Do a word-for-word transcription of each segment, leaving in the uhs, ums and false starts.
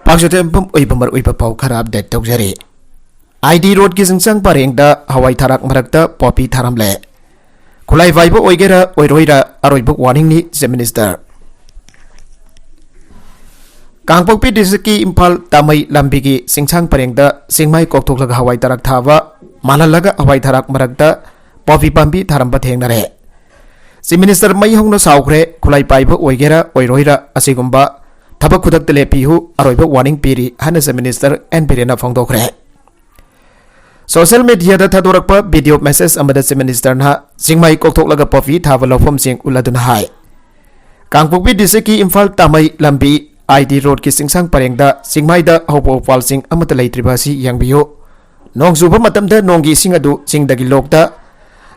ꯄꯥꯛꯆꯊꯦꯝꯐꯝ ꯑꯣꯏꯕ ꯃꯔꯨꯑꯣꯏꯕ ꯄꯥꯎ ꯈꯔ ꯑꯞꯗꯦꯠ ꯇꯧꯖꯔꯤ꯫ ꯑꯥꯏ ꯗꯤ ꯔꯣꯗꯀꯤ ꯆꯤꯡꯁꯥꯡ ꯄꯔꯦꯡꯗ ꯍꯋꯥꯏ ꯊꯔꯥꯛ ꯃꯔꯛꯇ ꯄꯣꯄꯤ ꯊꯥꯔꯝꯂꯦ꯫ ꯈꯨꯠꯂꯥꯏ ꯄꯥꯏꯕ ꯑꯣꯏꯒꯦꯔꯥ ꯑꯣꯏꯔꯣꯏꯔꯥ ꯑꯔꯣꯏꯕ ꯋꯥꯔꯅꯤꯡꯅꯤ ꯆꯤꯐ ꯃꯤꯅꯤꯁꯇꯔ꯫ ꯀꯥꯡꯄꯣꯛꯄꯤ ꯗꯤꯁꯇ꯭ꯔꯤꯛꯀꯤ ꯏꯝꯐꯥꯜ ꯇꯥꯃꯩ ꯂꯝꯕꯤꯒꯤ ꯆꯤꯡꯁꯥꯡ ꯄꯔꯦꯡꯗ ꯆꯤꯡꯃꯥꯏ ꯀꯣꯛꯊꯣꯛꯂꯒ ꯍꯋꯥꯏ ꯊꯔꯥꯛ ꯊꯥꯕ, ꯃꯥꯜꯍꯜꯂꯒ ꯍꯋꯥꯏ ꯊꯔꯥꯛ ꯃꯔꯛꯇ ꯄꯣꯄꯤ ꯄꯥꯝꯕꯤ ꯊꯥꯔꯝꯕ ꯊꯦꯡꯅꯔꯦ꯫ ꯆꯤꯐ ꯃꯤꯅꯤꯁꯇꯔ ꯃꯩ ꯍꯧꯅ ꯁꯥꯎꯈ꯭ꯔꯦ, ꯈꯨꯠꯂꯥꯏ ꯄꯥꯏꯕ ꯑꯣꯏꯒꯦꯔꯥ ꯑꯣꯏꯔꯣꯏꯔꯥ ꯑꯁꯤꯒꯨꯝꯕ ꯊꯕꯛ ꯈꯨꯗꯛꯇ ꯂꯦꯞꯄꯤꯌꯨ, ꯑꯔꯣꯏꯕ ꯋꯥꯔꯅꯤꯡ ꯄꯤꯔꯤ ꯍꯥꯏꯅ ꯆꯤꯐ ꯃꯤꯅꯤꯁꯇꯔ ꯑꯦꯟ ꯕꯤꯔꯦꯟꯅ ꯐꯣꯡꯗꯣꯛꯈ꯭ꯔꯦ꯫ ꯁꯣꯁꯤꯌꯦꯜ ꯃꯤꯗꯤꯌꯥꯗ ꯊꯥꯗꯣꯔꯛꯄ ꯚꯤꯗꯤꯑꯣ ꯃꯦꯁꯦꯖ ꯑꯃꯗ ꯆꯤꯐ ꯃꯤꯅꯤꯁꯇꯔꯅ ꯆꯤꯡꯃꯥꯏ ꯀꯣꯛꯊꯣꯛꯂꯒ ꯄꯣꯄꯤ ꯊꯥꯕ ꯂꯧꯐꯝꯁꯤꯡ ꯎꯠꯂꯗꯨꯅ ꯍꯥꯏ, ꯀꯥꯡꯄꯣꯛꯄꯤ ꯗꯤꯁꯇ꯭ꯔꯤꯛꯀꯤ ꯏꯝꯐꯥꯜ ꯇꯥꯃꯩ ꯂꯝꯕꯤ ꯑꯥꯏ ꯗꯤ ꯔꯣꯗꯀꯤ ꯆꯤꯡꯁꯥꯡ ꯄꯔꯦꯡꯗ ꯆꯤꯡꯃꯥꯏꯗ ꯍꯧꯕ ꯎꯄꯥꯜꯁꯤꯡ ꯑꯃꯠꯇ ꯂꯩꯇ꯭ꯔꯤꯕ ꯑꯁꯤ ꯌꯦꯡꯕꯤꯌꯨ꯫ ꯅꯣꯡ ꯆꯨꯕ ꯃꯇꯝꯗ ꯅꯣꯡꯒꯤ ꯏꯁꯤꯡ ꯑꯗꯨ ꯆꯤꯡꯗꯒꯤ ꯂꯣꯛꯇ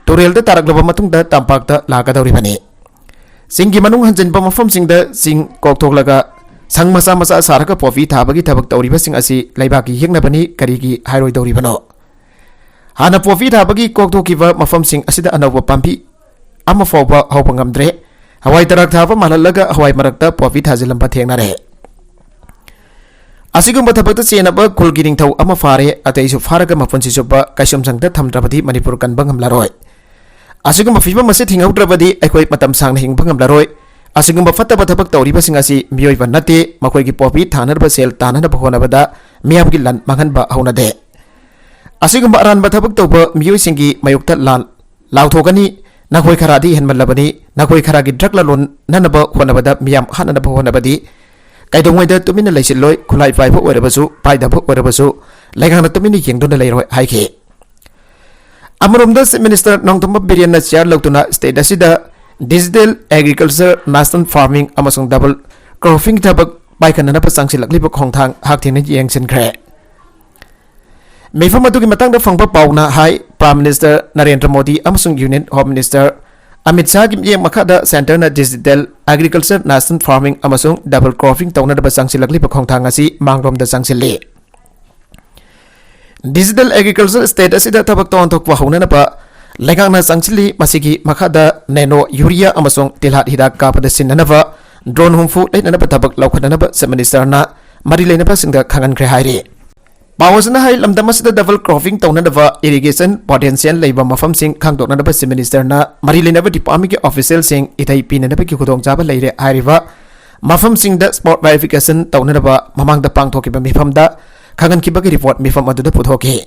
ꯇꯨꯔꯦꯜꯗ ꯇꯥꯔꯛꯂꯕ ꯃꯇꯨꯡꯗ ꯇꯝꯄꯥꯛꯇ ꯂꯥꯛꯀꯗꯧꯔꯤꯕꯅꯤ꯫ ꯆꯤꯡꯒꯤ ꯃꯅꯨꯡ ꯍꯟꯖꯤꯟꯕ ꯃꯐꯝꯁꯤꯡꯗ ꯆꯤꯡ ꯀꯣꯛꯊꯣꯛꯂꯒ ꯁꯪ ꯃꯆꯥ ꯃꯆꯥ ꯁꯥꯔꯒ ꯄꯣꯄꯤ ꯊꯥꯕꯒꯤ ꯊꯕꯛ ꯇꯧꯔꯤꯕꯁꯤꯡ ꯑꯁꯤ ꯂꯩꯕꯥꯛꯀꯤ ꯌꯦꯛꯅꯕꯅꯤ, ꯀꯔꯤꯒꯤ ꯍꯥꯏꯔꯣꯏꯗꯧꯔꯤꯕꯅꯣ? ꯍꯥꯟꯅ ꯄꯣꯄꯤ ꯊꯥꯕꯒꯤ ꯀꯣꯛꯊꯣꯛꯈꯤꯕ ꯃꯐꯝꯁꯤꯡ ꯑꯁꯤꯗ ꯑꯅꯧꯕ ꯄꯥꯝꯕꯤ ꯑꯃ ꯐꯥꯎꯕ ꯍꯧꯕ ꯉꯝꯗ꯭ꯔꯦ꯫ ꯍꯋꯥꯏ ꯊꯔꯥꯛ ꯊꯥꯕ ꯃꯥꯜꯍꯜꯂꯒ ꯍꯋꯥꯏ ꯃꯔꯛꯇ ꯄꯣꯄꯤ ꯊꯥꯖꯤꯜꯂꯝꯕ ꯊꯦꯡꯅꯔꯦ꯫ ꯑꯁꯤꯒꯨꯝꯕ ꯊꯕꯛꯇ ꯆꯦꯟꯅꯕ ꯈꯨꯜꯒꯤ ꯅꯤꯡꯊꯧ ꯑꯃ ꯐꯥꯔꯦ, ꯑꯇꯩꯁꯨ ꯐꯥꯔꯒ ꯃꯄꯨꯟꯁꯤ ꯆꯨꯞꯄ ꯀꯩꯁꯨꯝꯁꯪꯗ ꯊꯝꯗ꯭ꯔꯕꯗꯤ ꯃꯅꯤꯄꯨꯔ ꯀꯟꯕ ꯉꯝꯂꯔꯣꯏ꯫ ꯑꯁꯤꯒꯨꯝꯕ ꯐꯤꯕꯝ ꯑꯁꯤ ꯊꯤꯡꯍꯧꯗ꯭ꯔꯕꯗꯤ ꯑꯩꯈꯣꯏ ꯃꯇꯝ ꯁꯥꯡꯅ ꯍꯤꯡꯕ ꯉꯝꯂꯔꯣꯏ꯫ ꯑꯁꯤꯒꯨꯝꯕ ꯐꯠꯇꯕ ꯊꯕꯛ ꯇꯧꯔꯤꯕꯁꯤꯡ ꯑꯁꯤ ꯃꯤꯑꯣꯏꯕ ꯅꯠꯇꯦ, ꯃꯈꯣꯏꯒꯤ ꯄꯣꯄꯤ ꯊꯥꯅꯅꯕ ꯁꯦꯜ ꯇꯥꯟꯅꯅꯕ ꯍꯣꯠꯅꯕꯗ ꯃꯤꯌꯥꯝꯒꯤ ꯂꯟ ꯃꯥꯡꯍꯟꯕ ꯍꯧꯅꯗꯦ꯫ ꯑꯁꯤꯒꯨꯝꯕ ꯑꯔꯥꯟꯕ ꯊꯕꯛ ꯇꯧꯕ ꯃꯤꯑꯣꯏꯁꯤꯡꯒꯤ ꯃꯥꯌꯣꯛꯇ ꯂꯥꯟ ꯂꯥꯎꯊꯣꯛꯀꯅꯤ꯫ ꯅꯈꯣꯏ ꯈꯔꯗꯤ ꯍꯦꯟꯃꯜꯂꯕꯅꯤ, ꯅꯈꯣꯏ ꯈꯔꯒꯤ ꯗ꯭ꯔꯒ ꯂꯂꯣꯟꯅꯅꯕ ꯍꯣꯠꯅꯕꯗ, ꯃꯤꯌꯥꯝ ꯍꯥꯠꯅꯅꯕ ꯍꯣꯠꯅꯕꯗꯤ ꯀꯩꯗꯧꯉꯩꯗ ꯇꯨꯃꯤꯟꯅ ꯂꯩꯁꯤꯜꯂꯣꯏ꯫ ꯈꯨꯠꯂꯥꯏ ꯄꯥꯏꯕ ꯑꯣꯏꯔꯕꯁꯨ ꯄꯥꯏꯗꯕ ꯑꯣꯏꯔꯕꯁꯨ ꯂꯩꯉꯥꯛꯅ ꯇꯨꯃꯤꯟꯅ ꯌꯦꯡꯗꯨꯅ ꯂꯩꯔꯣꯏ ꯍꯥꯏꯈꯤ꯫ ꯑꯃꯔꯣꯝꯗ ꯆꯤꯐ ꯃꯤꯅꯤꯁꯇꯔ ꯅꯣꯡꯊꯣꯝꯕꯝ ꯕꯤꯔꯦꯟꯅ ꯆꯤꯌꯥꯔ ꯂꯧꯗꯨꯅ ꯁ꯭ꯇꯦꯠ ꯑꯁꯤꯗ ꯗꯤꯖꯤꯇꯦꯜ ꯑꯦꯒ꯭ꯔꯤꯀꯜꯆꯔ, ꯅꯦꯁꯅꯦꯜ ꯐꯥꯔꯃꯤꯡ ꯑꯃꯁꯨꯡ ꯗꯕꯜ ꯀ꯭ꯔꯣꯞꯄꯤꯡ ꯊꯕꯛ ꯄꯥꯏꯈꯠꯅꯅꯕ ꯆꯪꯁꯤꯜꯂꯛꯂꯤꯕ ꯈꯣꯡꯊꯥꯡ ꯍꯛꯊꯦꯡꯅ ꯌꯦꯡꯁꯤꯟꯈ꯭ꯔꯦ꯫ ꯃꯤꯐꯝ ꯑꯗꯨꯒꯤ ꯃꯇꯥꯡꯗ ꯐꯪꯕ ꯄꯥꯎꯅ ꯍꯥꯏ, ꯄ꯭ꯔꯥꯏꯝ ꯃꯤꯅꯤꯁꯇꯔ ꯅꯔꯦꯟꯗ꯭ꯔ ꯃꯣꯗꯤ ꯑꯃꯁꯨꯡ ꯌꯨꯅꯤꯌꯟ ꯍꯣꯝ ꯃꯤꯅꯤꯁꯇꯔ ꯑꯃꯤꯠ ꯁꯥꯍꯒꯤ ꯃꯤꯠꯌꯦꯡ ꯃꯈꯥꯗ ꯁꯦꯟꯇꯔꯅ ꯗꯤꯖꯤꯇꯦꯜ ꯑꯦꯒ꯭ꯔꯤꯀꯜꯆꯔ, ꯅꯦꯁꯅꯦꯜ ꯐꯥꯔꯃꯤꯡ ꯑꯃꯁꯨꯡ ꯗꯕꯜ ꯀ꯭ꯔꯣꯞꯄꯤꯡ ꯇꯧꯅꯅꯕ ꯆꯪꯁꯤꯜꯂꯛꯂꯤꯕ ꯈꯣꯡꯊꯥꯡ ꯑꯁꯤ ꯃꯥꯡꯂꯣꯝꯗ ꯆꯪꯁꯤꯜꯂꯤ꯫ ꯗꯤꯖꯤꯇꯦꯜ ꯑꯦꯒ꯭ꯔꯤꯀꯜꯆꯔ ꯁ꯭ꯇꯦꯠ ꯑꯁꯤꯗ ꯊꯕꯛ ꯇꯧꯍꯟꯊꯣꯛꯄ ꯍꯧꯅꯅꯕ ꯂꯩꯉꯥꯛꯅ ꯆꯪꯁꯤꯜꯂꯤ꯫ ꯃꯁꯤꯒꯤ ꯃꯈꯥꯗ ꯅꯦꯅꯣ ꯌꯨꯔꯤꯌꯥ ꯑꯃꯁꯨꯡ ꯇꯤꯜꯍꯥꯠ ꯍꯤꯗꯥꯛ ꯀꯥꯞꯄꯗ ꯁꯤꯖꯤꯟꯅꯅꯕ ꯗ꯭ꯔꯣꯟ ꯍꯨꯝꯐꯨ ꯂꯩꯅꯅꯕ ꯊꯕꯛ ꯂꯧꯈꯠꯅꯅꯕ ꯆꯤꯐ ꯃꯤꯅꯤꯁꯇꯔꯅ ꯃꯔꯤ ꯂꯩꯅꯕꯁꯤꯡꯗ ꯈꯪꯍꯟꯈ꯭ꯔꯦ ꯍꯥꯏꯔꯤ꯫ ꯄꯥꯎ ꯑꯁꯤꯅ ꯍꯥꯏ, ꯂꯝꯗꯝ ꯑꯁꯤꯗ double cropping ꯇꯧꯅꯅꯕ irrigation potential ꯂꯩꯕ ꯃꯐꯝꯁꯤꯡ ꯈꯪꯗꯣꯛꯅꯅꯕ Chief Minister ꯅ ꯃꯔꯤ ꯂꯩꯅꯕ department ꯀꯤ official ꯁꯤꯡ ꯏꯊꯩ ꯄꯤꯅꯅꯕꯒꯤ ꯈꯨꯗꯣꯡꯆꯥꯕ ꯂꯩꯔꯦ ꯍꯥꯏꯔꯤꯕ ꯃꯐꯝꯁꯤꯡꯗ spot verification ꯇꯧꯅꯅꯕ ꯃꯃꯥꯡꯗ ꯄꯥꯡꯊꯣꯛꯈꯤꯕ ꯃꯤꯐꯝꯗ ꯈꯪꯍꯟꯈꯤꯕꯒꯤ report ꯃꯤꯐꯝ ꯑꯗꯨꯗ ꯄꯨꯊꯣꯛꯈꯤ꯫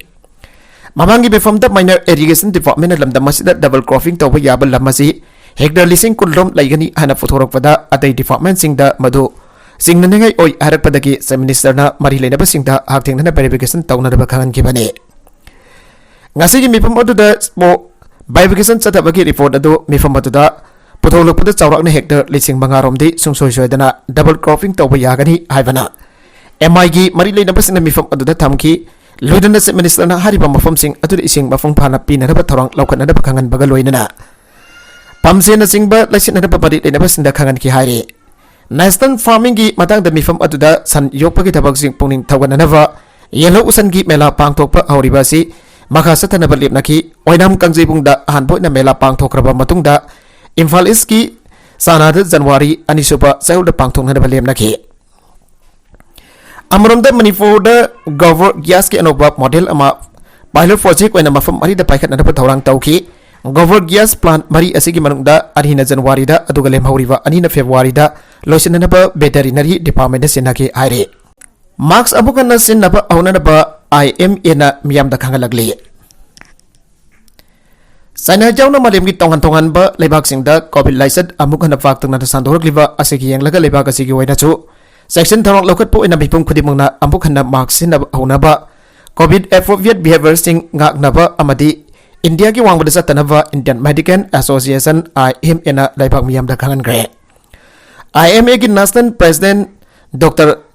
ꯃꯃꯥꯡꯒꯤ ꯃꯤꯐꯝꯗ Minor Irrigation Department ꯅ ꯂꯝꯗꯝ ꯑꯁꯤꯗ double cropping ꯇꯧꯕ ꯌꯥꯕ ꯂꯝ ꯑꯁꯤ hectare ꯂꯤꯁꯤꯡ ꯀꯨꯟ ꯔꯣꯝ ꯂꯩꯒꯅꯤ ꯍꯥꯏꯅ ꯄꯨꯊꯣꯔꯛꯄꯗ, ꯑꯇꯩ department ꯁꯤꯡꯗ ꯃꯗꯨ ꯆꯤꯡꯅꯅꯤꯡꯉꯥꯏ ꯑꯣꯏ ꯍꯥꯏꯔꯛꯄꯗꯒꯤ Chief Minister ꯅ ꯃꯔꯤ ꯂꯩꯅꯕꯁꯤꯡꯗ ꯍꯛꯊꯦꯡꯅꯅ verification ꯇꯧꯅꯅꯕ ꯈꯪꯍꯟꯈꯤꯕꯅꯤ꯫ ꯉꯁꯤꯒꯤ ꯃꯤꯐꯝ ꯑꯗꯨꯗ spot verification ꯆꯠꯊꯕꯒꯤ report ꯑꯗꯨ ꯃꯤꯐꯝ ꯑꯗꯨꯗ ꯄꯨꯊꯣꯛꯂꯛꯄꯗ ꯆꯥꯎꯔꯥꯛꯅ hectare ꯂꯤꯁꯤꯡ ꯃꯉꯥ ꯔꯣꯝꯗꯤ ꯁꯨꯡꯁꯣꯏ ꯁꯣꯏꯗꯅ double cropping ꯇꯧꯕ ꯌꯥꯒꯅꯤ ꯍꯥꯏꯕꯅ M I ꯒꯤ ꯃꯔꯤ ꯂꯩꯅꯕꯁꯤꯡꯅ ꯃꯤꯐꯝ ꯑꯗꯨꯗ ꯊꯝꯈꯤ꯫ ꯂꯣꯏꯅꯅ Chief Minister ꯅ ꯍꯥꯏꯔꯤꯕ ꯃꯐꯝꯁꯤꯡ ꯑꯗꯨꯗ ꯏꯁꯤꯡ ꯃꯄꯨꯡ ꯐꯥꯅ ꯄꯤꯅꯅꯕ ꯊꯧꯔꯥꯡ ꯂꯧꯈꯠꯅꯅꯕ ꯈꯪꯍꯟꯕꯒ ꯂꯣꯏꯅꯅ ꯄꯥꯝꯖꯦꯟꯅꯆꯤꯡꯕ ꯂꯩꯁꯤꯟꯅꯅꯕ ꯃꯔꯤ ꯂꯩꯅꯕꯁꯤꯡꯗ ꯈꯪꯍꯟꯈꯤ ꯍꯥꯏꯔꯤ꯫ National farming ꯒꯤ ꯃꯇꯥꯡꯗ ꯃꯤꯐꯝ ꯑꯗꯨꯗ ꯁꯟ ꯌꯣꯛꯄꯒꯤ ꯊꯕꯛꯁꯤꯡ ꯄꯨꯛꯅꯤꯡ ꯊꯧꯒꯠꯅꯅꯕ ꯌꯦꯜꯍꯧ ꯎꯁꯟꯒꯤ ꯃꯦꯂꯥ ꯄꯥꯡꯊꯣꯛꯄ ꯍꯧꯔꯤꯕ ꯑꯁꯤ ꯃꯈꯥ ꯆꯠꯊꯅꯕ ꯂꯦꯞꯅꯈꯤ꯫ ꯑꯣꯏꯅꯥꯝ ꯀꯥꯡꯖꯩꯕꯨꯡꯗ ꯑꯍꯥꯟꯕ ꯑꯣꯏꯅ ꯃꯦꯂꯥ ꯄꯥꯡꯊꯣꯛꯈ꯭ꯔꯕ ꯃꯇꯨꯡꯗ ꯏꯝꯐꯥꯜ East ꯀꯤ ꯆꯥꯅꯥꯗ January ꯑꯅꯤꯁꯨꯕ ꯆꯌꯣꯜꯗ ꯄꯥꯡꯊꯣꯛꯅꯅꯕ ꯂꯦꯞꯅꯈꯤ꯫ ꯑꯃꯔꯣꯝꯗ ꯃꯅꯤꯄꯨꯔꯗ Gobar Gas ꯀꯤ ꯑꯅꯧꯕ model ꯑꯃ pilot project ꯑꯣꯏꯅ ꯃꯐꯝ ꯃꯔꯤꯗ ꯄꯥꯏꯈꯠꯅꯅꯕ ꯊꯧꯔꯥꯡ ꯇꯧꯈꯤ꯫ Gobar Gas plant ꯃꯔꯤ ꯑꯁꯤꯒꯤ ꯃꯅꯨꯡꯗ ꯑꯅꯤꯅ January ꯗ, ꯑꯗꯨꯒ ꯂꯦꯝꯍꯧꯔꯤꯕ ꯑꯅꯤꯅ February ꯗ ꯂꯣꯏꯁꯤꯟꯅꯅꯕ Veterinary Department ꯗ ꯁꯤꯟꯅꯈꯤ ꯍꯥꯏꯔꯤ꯫ Mask ꯑꯃꯨꯛ ꯍꯟꯅ ꯁꯤꯖꯤꯟꯅꯕ ꯍꯧꯅꯅꯕ I M A ꯅ ꯃꯤꯌꯥꯝꯗ ꯈꯪꯍꯜꯂꯛꯂꯤ꯫ ꯆꯥꯏꯅꯥ ꯌꯥꯎꯅ ꯃꯥꯂꯦꯝꯒꯤ ꯇꯣꯉꯥꯟ ꯇꯣꯉꯥꯟꯕ ꯂꯩꯕꯥꯛꯁꯤꯡꯗ COVID ꯂꯥꯏꯆꯠ ꯑꯃꯨꯛ ꯍꯟꯅ ꯄꯥꯛꯇꯛꯅꯅ ꯁꯟꯗꯣꯔꯛꯂꯤꯕ ꯑꯁꯤꯒꯤ ꯌꯦꯡꯂꯒ ꯂꯩꯕꯥꯛ ꯑꯁꯤꯒꯤ ꯑꯣꯏꯅꯁꯨ ꯆꯦꯛꯁꯤꯟ ꯊꯧꯔꯥꯡ ꯂꯧꯈꯠꯄ ꯑꯣꯏꯅ ꯃꯤꯄꯨꯝ ꯈꯨꯗꯤꯡꯃꯛꯅ ꯑꯃꯨꯛ ꯍꯟꯅ mask ꯁꯤꯖꯤꯟꯅꯕ ꯍꯧꯅꯕ, COVID appropriate behaviour ꯁꯤꯡ ꯉꯥꯛꯅꯕ ꯑꯃꯗꯤ ꯏꯟꯗꯤꯌꯥꯒꯤ ꯋꯥꯡꯃꯗ ꯆꯠꯇꯅꯕ Indian Medical Association, I M A ꯅ ꯂꯩꯕꯥꯛ ꯃꯤꯌꯥꯝꯗ ꯈꯪꯍꯟꯈ꯭ꯔꯦ꯫ I M A ꯒꯤ National President Doctor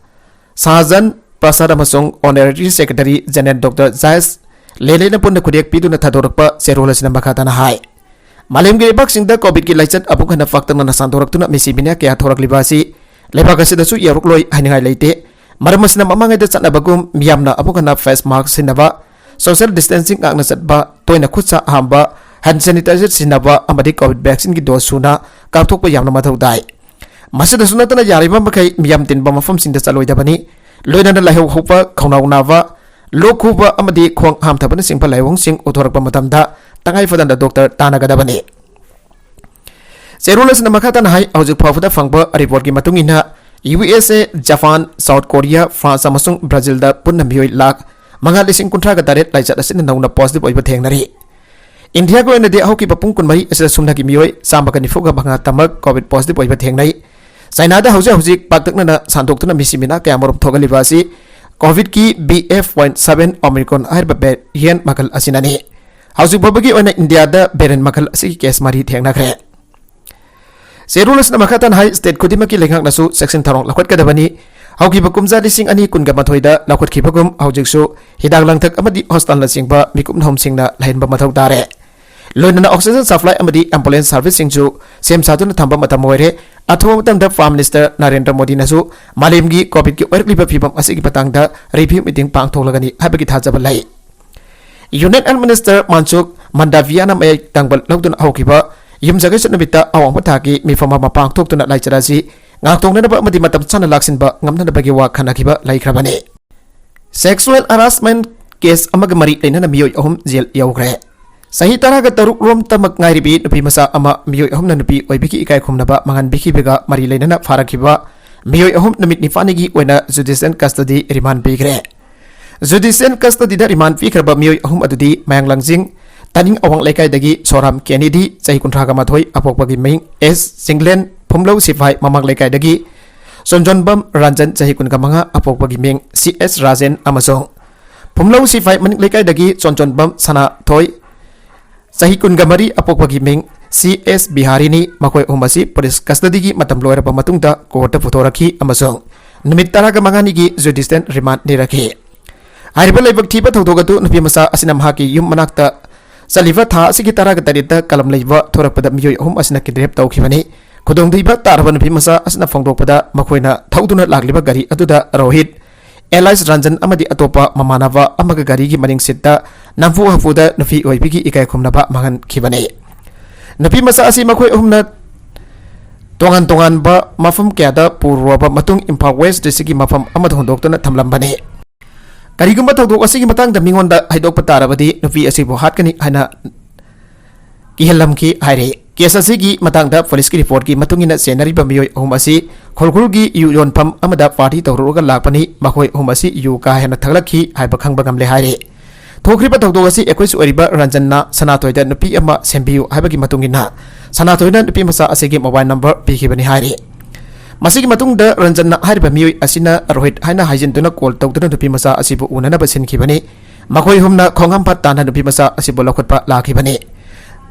ꯁꯍꯥꯖꯟ ꯄ꯭ꯔꯁꯥꯗ ꯑꯃꯁꯨꯡ Honorary Secretary General Doctor ꯖꯥꯏꯁ ꯂꯦꯂꯦꯅ ꯄꯨꯟꯅ ꯈꯨꯗꯦꯛ ꯄꯤꯗꯨꯅ ꯊꯥꯗꯣꯔꯛꯄ ꯆꯦꯔꯣꯜ ꯑꯁꯤꯅ ꯃꯈꯥ ꯇꯥꯅ ꯍꯥꯏ, ꯃꯥꯂꯦꯝꯒꯤ ꯂꯩꯕꯥꯛꯁꯤꯡꯗ COVID ꯀꯤ ꯂꯥꯏꯆꯠ ꯑꯃꯨꯛ ꯍꯟꯅ ꯄꯥꯛꯇꯛꯅꯅ ꯁꯟꯗꯣꯔꯛꯇꯨꯅ ꯃꯤꯁꯤ ꯃꯤꯅꯥ ꯀꯌꯥ ꯊꯣꯔꯛꯂꯤꯕ ꯑꯁꯤ ꯂꯩꯕꯥꯛ ꯑꯁꯤꯗꯁꯨ ꯌꯧꯔꯛꯂꯣꯏ ꯍꯥꯏꯅꯤꯡꯉꯥꯏ ꯂꯩꯇꯦ꯫ ꯃꯔꯝ ꯑꯁꯤꯅ ꯃꯃꯥꯡꯉꯩꯗ ꯆꯠꯅꯕꯒꯨꯝ ꯃꯤꯌꯥꯝꯅ ꯑꯃꯨꯛ ꯍꯟꯅ face mask ꯁꯤꯖꯤꯟꯅꯕ, social distancing ꯉꯥꯛꯅ ꯆꯠꯄ, ꯇꯣꯏꯅ ꯈꯨꯠ ꯁꯥ ꯍꯥꯝꯕ, hand sanitizer ꯁꯤꯖꯤꯟꯅꯕ ꯑꯃꯗꯤ COVID vaccine ꯒꯤ dose ꯁꯨꯅ ꯀꯥꯞꯊꯣꯛꯄ ꯌꯥꯝꯅ ꯃꯊꯧ ꯇꯥꯏ꯫ ꯃꯁꯤꯗꯁꯨ ꯅꯠꯇꯅ ꯌꯥꯔꯤꯕ ꯃꯈꯩ ꯃꯤꯌꯥꯝ ꯇꯤꯟꯕ ꯃꯐꯝꯁꯤꯡꯗ ꯆꯠꯂꯣꯏꯗꯕꯅꯤ꯫ ꯂꯣꯏꯅꯅ ꯂꯥꯏꯍꯧ ꯍꯧꯕ, ꯈꯧꯅꯥꯎ ꯅꯥꯕ, ꯂꯣꯛ ꯈꯨꯕ ꯑꯃꯗꯤ ꯈꯣꯡ ꯍꯥꯝꯊꯕꯅꯆꯤꯡꯕ ꯂꯥꯏꯑꯣꯡꯁꯤꯡ ꯎꯠꯊꯣꯔꯛꯄ ꯃꯇꯝꯗ ꯇꯉꯥꯏ ꯐꯗꯅ ꯗꯣꯛꯇꯔ ꯇꯥꯟꯅꯒꯗꯕꯅꯤ꯫ ꯆꯦꯔꯣꯜ ꯑꯁꯤꯅ ꯃꯈꯥ ꯇꯥꯅ ꯍꯥꯏ, ꯍꯧꯖꯤꯛ ꯐꯥꯎꯕꯗ ꯐꯪꯕ ꯔꯤꯄꯣꯔꯠꯀꯤ ꯃꯇꯨꯡ ꯏꯟꯅ, ꯌꯨ ꯑꯦꯁ ꯑꯦ, ꯖꯄꯥꯟ, ꯁꯥꯎꯠ ꯀꯣꯔꯤꯌꯥ, ꯐ꯭ꯔꯥꯟꯁ ꯑꯃꯁꯨꯡ ꯕ꯭ꯔꯥꯖꯤꯜꯗ ꯄꯨꯟꯅ ꯃꯤꯑꯣꯏ ꯂꯥꯈ ꯃꯉꯥ ꯂꯤꯁꯤꯡ ꯀꯨꯟꯊ꯭ꯔꯥꯒ ꯇꯔꯦꯠ ꯂꯥꯏꯆꯠ ꯑꯁꯤꯅ ꯅꯧꯅ ꯄꯣꯖꯤꯇꯤꯚ ꯑꯣꯏꯕ ꯊꯦꯡꯅꯔꯤ꯫ ꯏꯟꯗꯤꯌꯥꯒꯤ ꯑꯣꯏꯅꯗꯤ ꯍꯧꯈꯤꯕ ꯄꯨꯡ ꯀꯨꯟꯃꯔꯤ ꯑꯁꯤꯗ ꯁꯨꯞꯅꯒꯤ ꯃꯤꯑꯣꯏ ꯆꯥꯝꯃꯒ ꯅꯤꯐꯨꯒ ꯃꯉꯥ ꯇꯃꯛ ꯀꯣꯚꯤꯗ ꯄꯣꯖꯤꯇꯤꯚ ꯑꯣꯏꯕ ꯊꯦꯡꯅꯩ꯫ ꯆꯥꯏꯅꯥꯗ ꯍꯧꯖꯤꯛ ꯍꯧꯖꯤꯛ ꯄꯥꯛꯇꯛꯅꯅ ꯁꯟꯗꯣꯛꯇꯨꯅ ꯃꯤꯁꯤ ꯃꯤꯅꯥ ꯀꯌꯥꯃꯔꯨꯝ ꯊꯣꯛꯍꯜꯂꯤꯕ ꯑꯁꯤ ꯀꯣꯚꯤꯗꯀꯤ ꯕꯤ ꯑꯦꯐ ꯄꯣꯏꯟꯠ ꯁꯚꯦꯟ ꯑꯣꯃꯤꯀ꯭ꯔꯣꯟ ꯍꯥꯏꯔꯤꯕ ꯚꯦꯔꯤꯌꯦꯟꯠ ꯃꯈꯜ ꯑꯁꯤꯅꯅꯤ꯫ ꯍꯧꯖꯤꯛ ꯐꯥꯎꯕꯒꯤ ꯑꯣꯏꯅ ꯏꯟꯗꯤꯌꯥꯗ ꯚꯦꯔꯤꯌꯦꯟꯠ ꯃꯈꯜ ꯑꯁꯤꯒꯤ ꯀꯦꯁ ꯃꯔꯤ ꯊꯦꯡꯅꯈ꯭ꯔꯦ꯫ ꯆꯦꯔꯣꯜ ꯑꯁꯤꯅ ꯃꯈꯥ ꯇꯥꯅ ꯍꯥꯏ, ꯁ꯭ꯇꯦꯠ ꯈꯨꯗꯤꯡꯃꯛꯀꯤ ꯂꯩꯉꯥꯛꯅꯁꯨ ꯆꯦꯛꯁꯤꯟ ꯊꯧꯔꯥꯡ ꯂꯧꯈꯠꯀꯗꯕꯅꯤ꯫ ꯍꯧꯈꯤꯕ ꯀꯨꯝꯖꯥ ꯂꯤꯁꯤꯡ ꯑꯅꯤ ꯀꯨꯟꯒ ꯃꯥꯊꯣꯏꯗ ꯂꯧꯈꯠꯈꯤꯕꯒꯨꯝ ꯍꯧꯖꯤꯛꯁꯨ ꯍꯤꯗꯥꯛ ꯂꯥꯡꯊꯛ ꯑꯃꯗꯤ ꯍꯣꯁꯄꯤꯇꯥꯜꯅꯆꯤꯡꯕ ꯃꯤꯀꯨꯞ ꯅꯍꯨꯝꯁꯤꯡꯅ ꯂꯩꯍꯟꯕ ꯃꯊꯧ ꯇꯥꯔꯦ꯫ ꯂꯣꯏꯅꯅ ꯑꯣꯛꯁꯤꯖꯦꯟ ꯁꯄ꯭ꯂꯥꯏ ꯑꯃꯗꯤ ꯑꯦꯝꯕꯨꯂꯦꯟꯁ ꯁꯔꯚꯤꯁꯁꯤꯡꯁꯨ ꯁꯦꯝ ꯁꯥꯗꯨꯅ ꯊꯝꯕ ꯃꯇꯝ ꯑꯣꯏꯔꯦ꯫ ꯑꯊꯨꯕ ꯃꯇꯝꯗ ꯄ꯭ꯔꯥꯏꯝ ꯃꯤꯅꯤꯁꯇꯔ ꯅꯔꯦꯟꯗ꯭ꯔ ꯃꯣꯗꯤꯅꯁꯨ ꯃꯥꯂꯦꯝꯒꯤ ꯀꯣꯚꯤꯗꯀꯤ ꯑꯣꯏꯔꯛꯂꯤꯕ ꯐꯤꯕꯝ ꯑꯁꯤꯒꯤ ꯃꯇꯥꯡꯗ ꯔꯤꯚꯤꯌꯨ ꯃꯤꯇꯤꯡ ꯄꯥꯡꯊꯣꯛꯂꯒꯅꯤ ꯍꯥꯏꯕꯒꯤ ꯊꯥꯖꯕ ꯂꯩ꯫ ꯌꯨꯅꯤꯌꯟ ꯍꯦꯜꯊ ꯃꯤꯅꯤꯁꯇꯔ ꯃꯟꯁꯨꯈ ꯃꯟꯗꯥꯚꯤꯌꯥꯅ ꯃꯌꯥꯏ ꯇꯪꯕ ꯂꯧꯗꯨꯅ ꯍꯧꯈꯤꯕ ꯌꯨꯝꯖꯀꯩꯁ ꯅꯨꯃꯤꯠꯇ ꯑꯋꯥꯡꯕ ꯊꯥꯛꯀꯤ ꯃꯤꯐꯝ ꯑꯃ ꯄꯥꯡꯊꯣꯛꯇꯨꯅ ꯂꯥꯏꯆꯠ ꯑꯁꯤ ꯉꯥꯛꯊꯣꯛꯅꯅꯕ ꯑꯃꯗꯤ ꯃꯇꯝ ꯆꯥꯅ ꯂꯥꯛꯁꯤꯟꯕ ꯉꯝꯅꯅꯕꯒꯤ ꯋꯥ ꯈꯟꯅꯈꯤꯕ ꯂꯩꯈ꯭ꯔꯕꯅꯤ꯫ ꯁꯦꯛꯁꯨꯑꯦꯜ ꯍꯔꯥꯁꯃꯦꯟꯠ ꯀꯦꯁ ꯑꯃꯒ ꯃꯔꯤ ꯂꯩꯅꯅ ꯃꯤꯑꯣꯏ ꯑꯍꯨꯝ ꯖꯦꯜ ꯌꯧꯈ꯭ꯔꯦ꯫ ꯆꯍꯤ ꯇꯔꯥꯒ ꯇꯔꯨꯛ ꯔꯣꯝꯇꯃꯛ ꯉꯥꯏꯔꯤꯕꯤ ꯅꯨꯄꯤ ꯃꯆꯥ ꯑꯃ ꯃꯤꯑꯣꯏ ꯑꯍꯨꯝꯅ ꯅꯨꯄꯤ ꯑꯣꯏꯕꯤꯒꯤ ꯏꯀꯥꯏ ꯈꯨꯝꯅꯕ ꯃꯥꯡꯍꯟꯕꯤꯈꯤꯕꯒ ꯃꯔꯤ ꯂꯩꯅꯅ ꯐꯥꯔꯛꯈꯤꯕ ꯃꯤꯑꯣꯏ ꯑꯍꯨꯝ ꯅꯨꯃꯤꯠ ꯅꯤꯄꯥꯜꯅꯤꯒꯤ ꯑꯣꯏꯅ ꯖꯨꯗꯤꯁꯤꯌꯦꯜ ꯀꯁꯇꯗꯤ ꯔꯤꯃꯥꯟ ꯄꯤꯈ꯭ꯔꯦ꯫ ꯖꯨꯗꯤꯁꯤꯌꯦꯜ ꯀꯁꯇꯗꯤꯗ ꯔꯤꯃꯥꯟ ꯄꯤꯈ꯭ꯔꯕ ꯃꯤꯑꯣꯏ ꯑꯍꯨꯝ ꯑꯗꯨꯗꯤ ꯃꯌꯥꯡ ꯂꯥꯡꯖꯤꯡ, ꯇꯥꯅꯤꯡ ꯑꯋꯥꯡ ꯂꯩꯀꯥꯏꯗꯒꯤ ꯁꯣꯔꯥꯝ ꯀꯦꯅꯤꯗꯤ, ꯆꯍꯤ ꯀꯨꯟꯊ꯭ꯔꯥꯒ ꯃꯥꯊꯣꯏ, ꯑꯄꯣꯛꯄꯒꯤ ꯃꯤꯡ ꯑꯦꯁ ꯆꯤꯡꯂꯦꯟ, ꯐꯨꯝꯂꯧ ꯁꯤꯐꯥꯏ ꯃꯃꯥꯡ ꯂꯩꯀꯥꯏꯗꯒꯤ ꯆꯣꯟꯖꯣꯟꯕꯝ ꯔꯟꯖꯟ, ꯆꯍꯤ ꯀꯨꯟꯒ ꯃꯉꯥ, ꯑꯄꯣꯛꯄꯒꯤ ꯃꯤꯡ ꯁꯤ ꯑꯦꯁ ꯔꯥꯖꯦꯟ ꯑꯃꯁꯨꯡ ꯐꯨꯝꯂꯧ ꯁꯤꯐꯥꯏ ꯃꯅꯤꯡ ꯂꯩꯀꯥꯏꯗꯒꯤ ꯆꯣꯟꯆꯣꯟꯕꯝ ꯁꯅꯥꯊꯣꯏ, ꯆꯍꯤ ꯀꯨꯟꯒ ꯃꯔꯤ, ꯑꯄꯣꯛꯄꯒꯤ ꯃꯤꯡ ꯁꯤ ꯑꯦꯁ ꯕꯤꯍꯥꯔꯤꯅꯤ꯫ ꯃꯈꯣꯏ ꯑꯍꯨꯝ ꯑꯁꯤ ꯄꯨꯂꯤꯁ ꯀꯁꯇꯗꯤꯒꯤ ꯃꯇꯝ ꯂꯣꯏꯔꯕ ꯃꯇꯨꯡꯗ ꯀꯣꯔꯠꯇ ꯄꯨꯊꯣꯔꯛꯈꯤ ꯑꯃꯁꯨꯡ ꯅꯨꯃꯤꯠ ꯇꯔꯥꯒ ꯃꯉꯥꯅꯤꯒꯤ ꯖꯨꯗꯤꯁꯤꯌꯦꯜ ꯔꯤꯃꯥꯟ ꯅꯤꯔꯛꯈꯤ꯫ ꯍꯥꯏꯔꯤꯕ ꯂꯥꯏꯕꯛ ꯊꯤꯕ ꯊꯧꯗꯣꯛ ꯑꯗꯨ ꯅꯨꯄꯤ ꯃꯆꯥ ꯑꯁꯤꯅ ꯃꯍꯥꯛꯀꯤ ꯌꯨꯝ ꯃꯅꯥꯛꯇ ꯆꯠꯂꯤꯕ ꯊꯥ ꯑꯁꯤꯒꯤ ꯇꯔꯥꯒ ꯇꯔꯦꯠꯇ ꯀꯂꯝ ꯂꯩꯕ ꯊꯣꯔꯛꯄꯗ ꯃꯤꯑꯣꯏ ꯑꯍꯨꯝ ꯑꯁꯤꯅ ꯀꯤꯗꯅꯦꯞ ꯇꯧꯈꯤꯕꯅꯤ꯫ ꯈꯨꯗꯣꯡꯊꯤꯕ ꯇꯥꯔꯕ ꯅꯨꯄꯤ ꯃꯆꯥ ꯑꯁꯤꯅ ꯐꯣꯡꯗꯣꯛꯄꯗ, ꯃꯈꯣꯏꯅ ꯊꯧꯗꯨꯅ ꯂꯥꯛꯂꯤꯕ ꯒꯥꯔꯤ ꯑꯗꯨꯗ ꯔꯣꯍꯤꯠ, ꯑꯦꯂꯥꯏꯁ ꯔꯟꯖꯟ ꯑꯃꯗꯤ ꯑꯇꯣꯞꯄ ꯃꯃꯥꯟꯅꯕ ꯑꯃꯒ ꯒꯥꯔꯤꯒꯤ ꯃꯅꯤꯡ ꯁꯤꯠꯇ ꯅꯝꯐꯨ ꯍꯥꯐꯨꯗ ꯅꯨꯄꯤ ꯑꯣꯏꯕꯤꯒꯤ ꯏꯀꯥꯏ ꯈꯨꯝꯅꯕ ꯃꯥꯡꯍꯟꯈꯤꯕꯅꯤ꯫ ꯅꯨꯄꯤ ꯃꯆꯥ ꯑꯁꯤ ꯃꯈꯣꯏ ꯑꯍꯨꯝꯅ ꯇꯣꯉꯥꯟ ꯇꯣꯉꯥꯟꯕ ꯃꯐꯝ ꯀꯌꯥꯗ ꯄꯨꯔꯨꯔꯕ ꯃꯇꯨꯡ ꯏꯝꯐꯥꯜ ꯋꯦꯁ ꯗꯤꯁꯇ꯭ꯔꯤꯛꯀꯤ ꯃꯐꯝ ꯑꯃꯗ ꯍꯨꯟꯗꯣꯛꯇꯨꯅ ꯊꯝꯂꯝꯕꯅꯤ꯫ ꯀꯔꯤꯒꯨꯝꯕ ꯊꯧꯗꯣꯛ ꯑꯁꯤꯒꯤ ꯃꯇꯥꯡꯗ ꯃꯤꯉꯣꯟꯗ ꯍꯥꯏꯗꯣꯛꯄ ꯇꯥꯔꯕꯗꯤ ꯅꯨꯄꯤ ꯑꯁꯤꯕꯨ ꯍꯥꯠꯀꯅꯤ ꯍꯥꯏꯅ ꯀꯤꯍꯜꯂꯝꯈꯤ ꯍꯥꯏꯔꯤ꯫ ꯀꯦꯁ ꯑꯁꯤꯒꯤ ꯃꯇꯥꯡꯗ ꯄꯨꯂꯤꯁꯀꯤ ꯔꯤꯄꯣꯔꯠꯀꯤ ꯃꯇꯨꯡ ꯏꯟꯅ ꯆꯦꯟꯅꯔꯤꯕ ꯃꯤꯑꯣꯏ ꯑꯍꯨꯝ ꯑꯁꯤ ꯈꯨꯔꯈꯨꯜꯒꯤ ꯌꯨ ꯌꯣꯟꯐꯝ ꯑꯃꯗ ꯄꯥꯔꯇꯤ ꯇꯧꯔꯨꯔꯒ ꯂꯥꯛꯄꯅꯤ꯫ ꯃꯈꯣꯏ ꯑꯍꯨꯝ ꯑꯁꯤ ꯌꯨ ꯀꯥ ꯍꯦꯟꯅ ꯊꯛꯂꯛꯈꯤ ꯍꯥꯏꯕ ꯈꯪꯕ ꯉꯝꯂꯦ ꯍꯥꯏꯔꯤ꯫ ꯊꯣꯛꯈ꯭ꯔꯤꯕ ꯊꯧꯗꯣꯛ ꯑꯁꯤ ꯑꯦꯀ꯭ꯌꯨꯁ ꯑꯣꯏꯔꯤꯕ ꯔꯟꯖꯟꯅ ꯁꯅꯥꯊꯣꯏꯗ ꯅꯨꯄꯤ ꯑꯃ ꯁꯦꯝꯕꯤꯌꯨ ꯍꯥꯏꯕꯒꯤ ꯃꯇꯨꯡ ꯏꯟꯅ ꯁꯅꯥꯊꯣꯏꯅ ꯅꯨꯄꯤ ꯃꯆꯥ ꯑꯁꯤꯒꯤ ꯃꯣꯕꯥꯏꯜ ꯅꯝꯕꯔ ꯄꯤꯈꯤꯕꯅꯤ ꯍꯥꯏꯔꯤ꯫ ꯃꯁꯤꯒꯤ ꯃꯇꯨꯡꯗ ꯔꯟꯖꯟꯅ ꯍꯥꯏꯔꯤꯕ ꯃꯤꯑꯣꯏ ꯑꯁꯤꯅ ꯔꯣꯍꯤꯠ ꯍꯥꯏꯅ ꯍꯥꯏꯖꯤꯟꯗꯨꯅ ꯀꯣꯜ ꯇꯧꯗꯨꯅ ꯅꯨꯄꯤ ꯃꯆꯥ ꯑꯁꯤꯕꯨ ꯎꯅꯅꯕ ꯁꯤꯟꯈꯤꯕꯅꯤ꯫ ꯃꯈꯣꯏ ꯑꯍꯨꯝꯅ ꯈꯣꯡꯍꯥꯝ ꯐꯠ ꯇꯥꯅ ꯅꯨꯄꯤ ꯃꯆꯥ ꯑꯁꯤꯕꯨ ꯂꯧꯈꯠꯄ ꯂꯥꯛꯈꯤꯕꯅꯤ꯫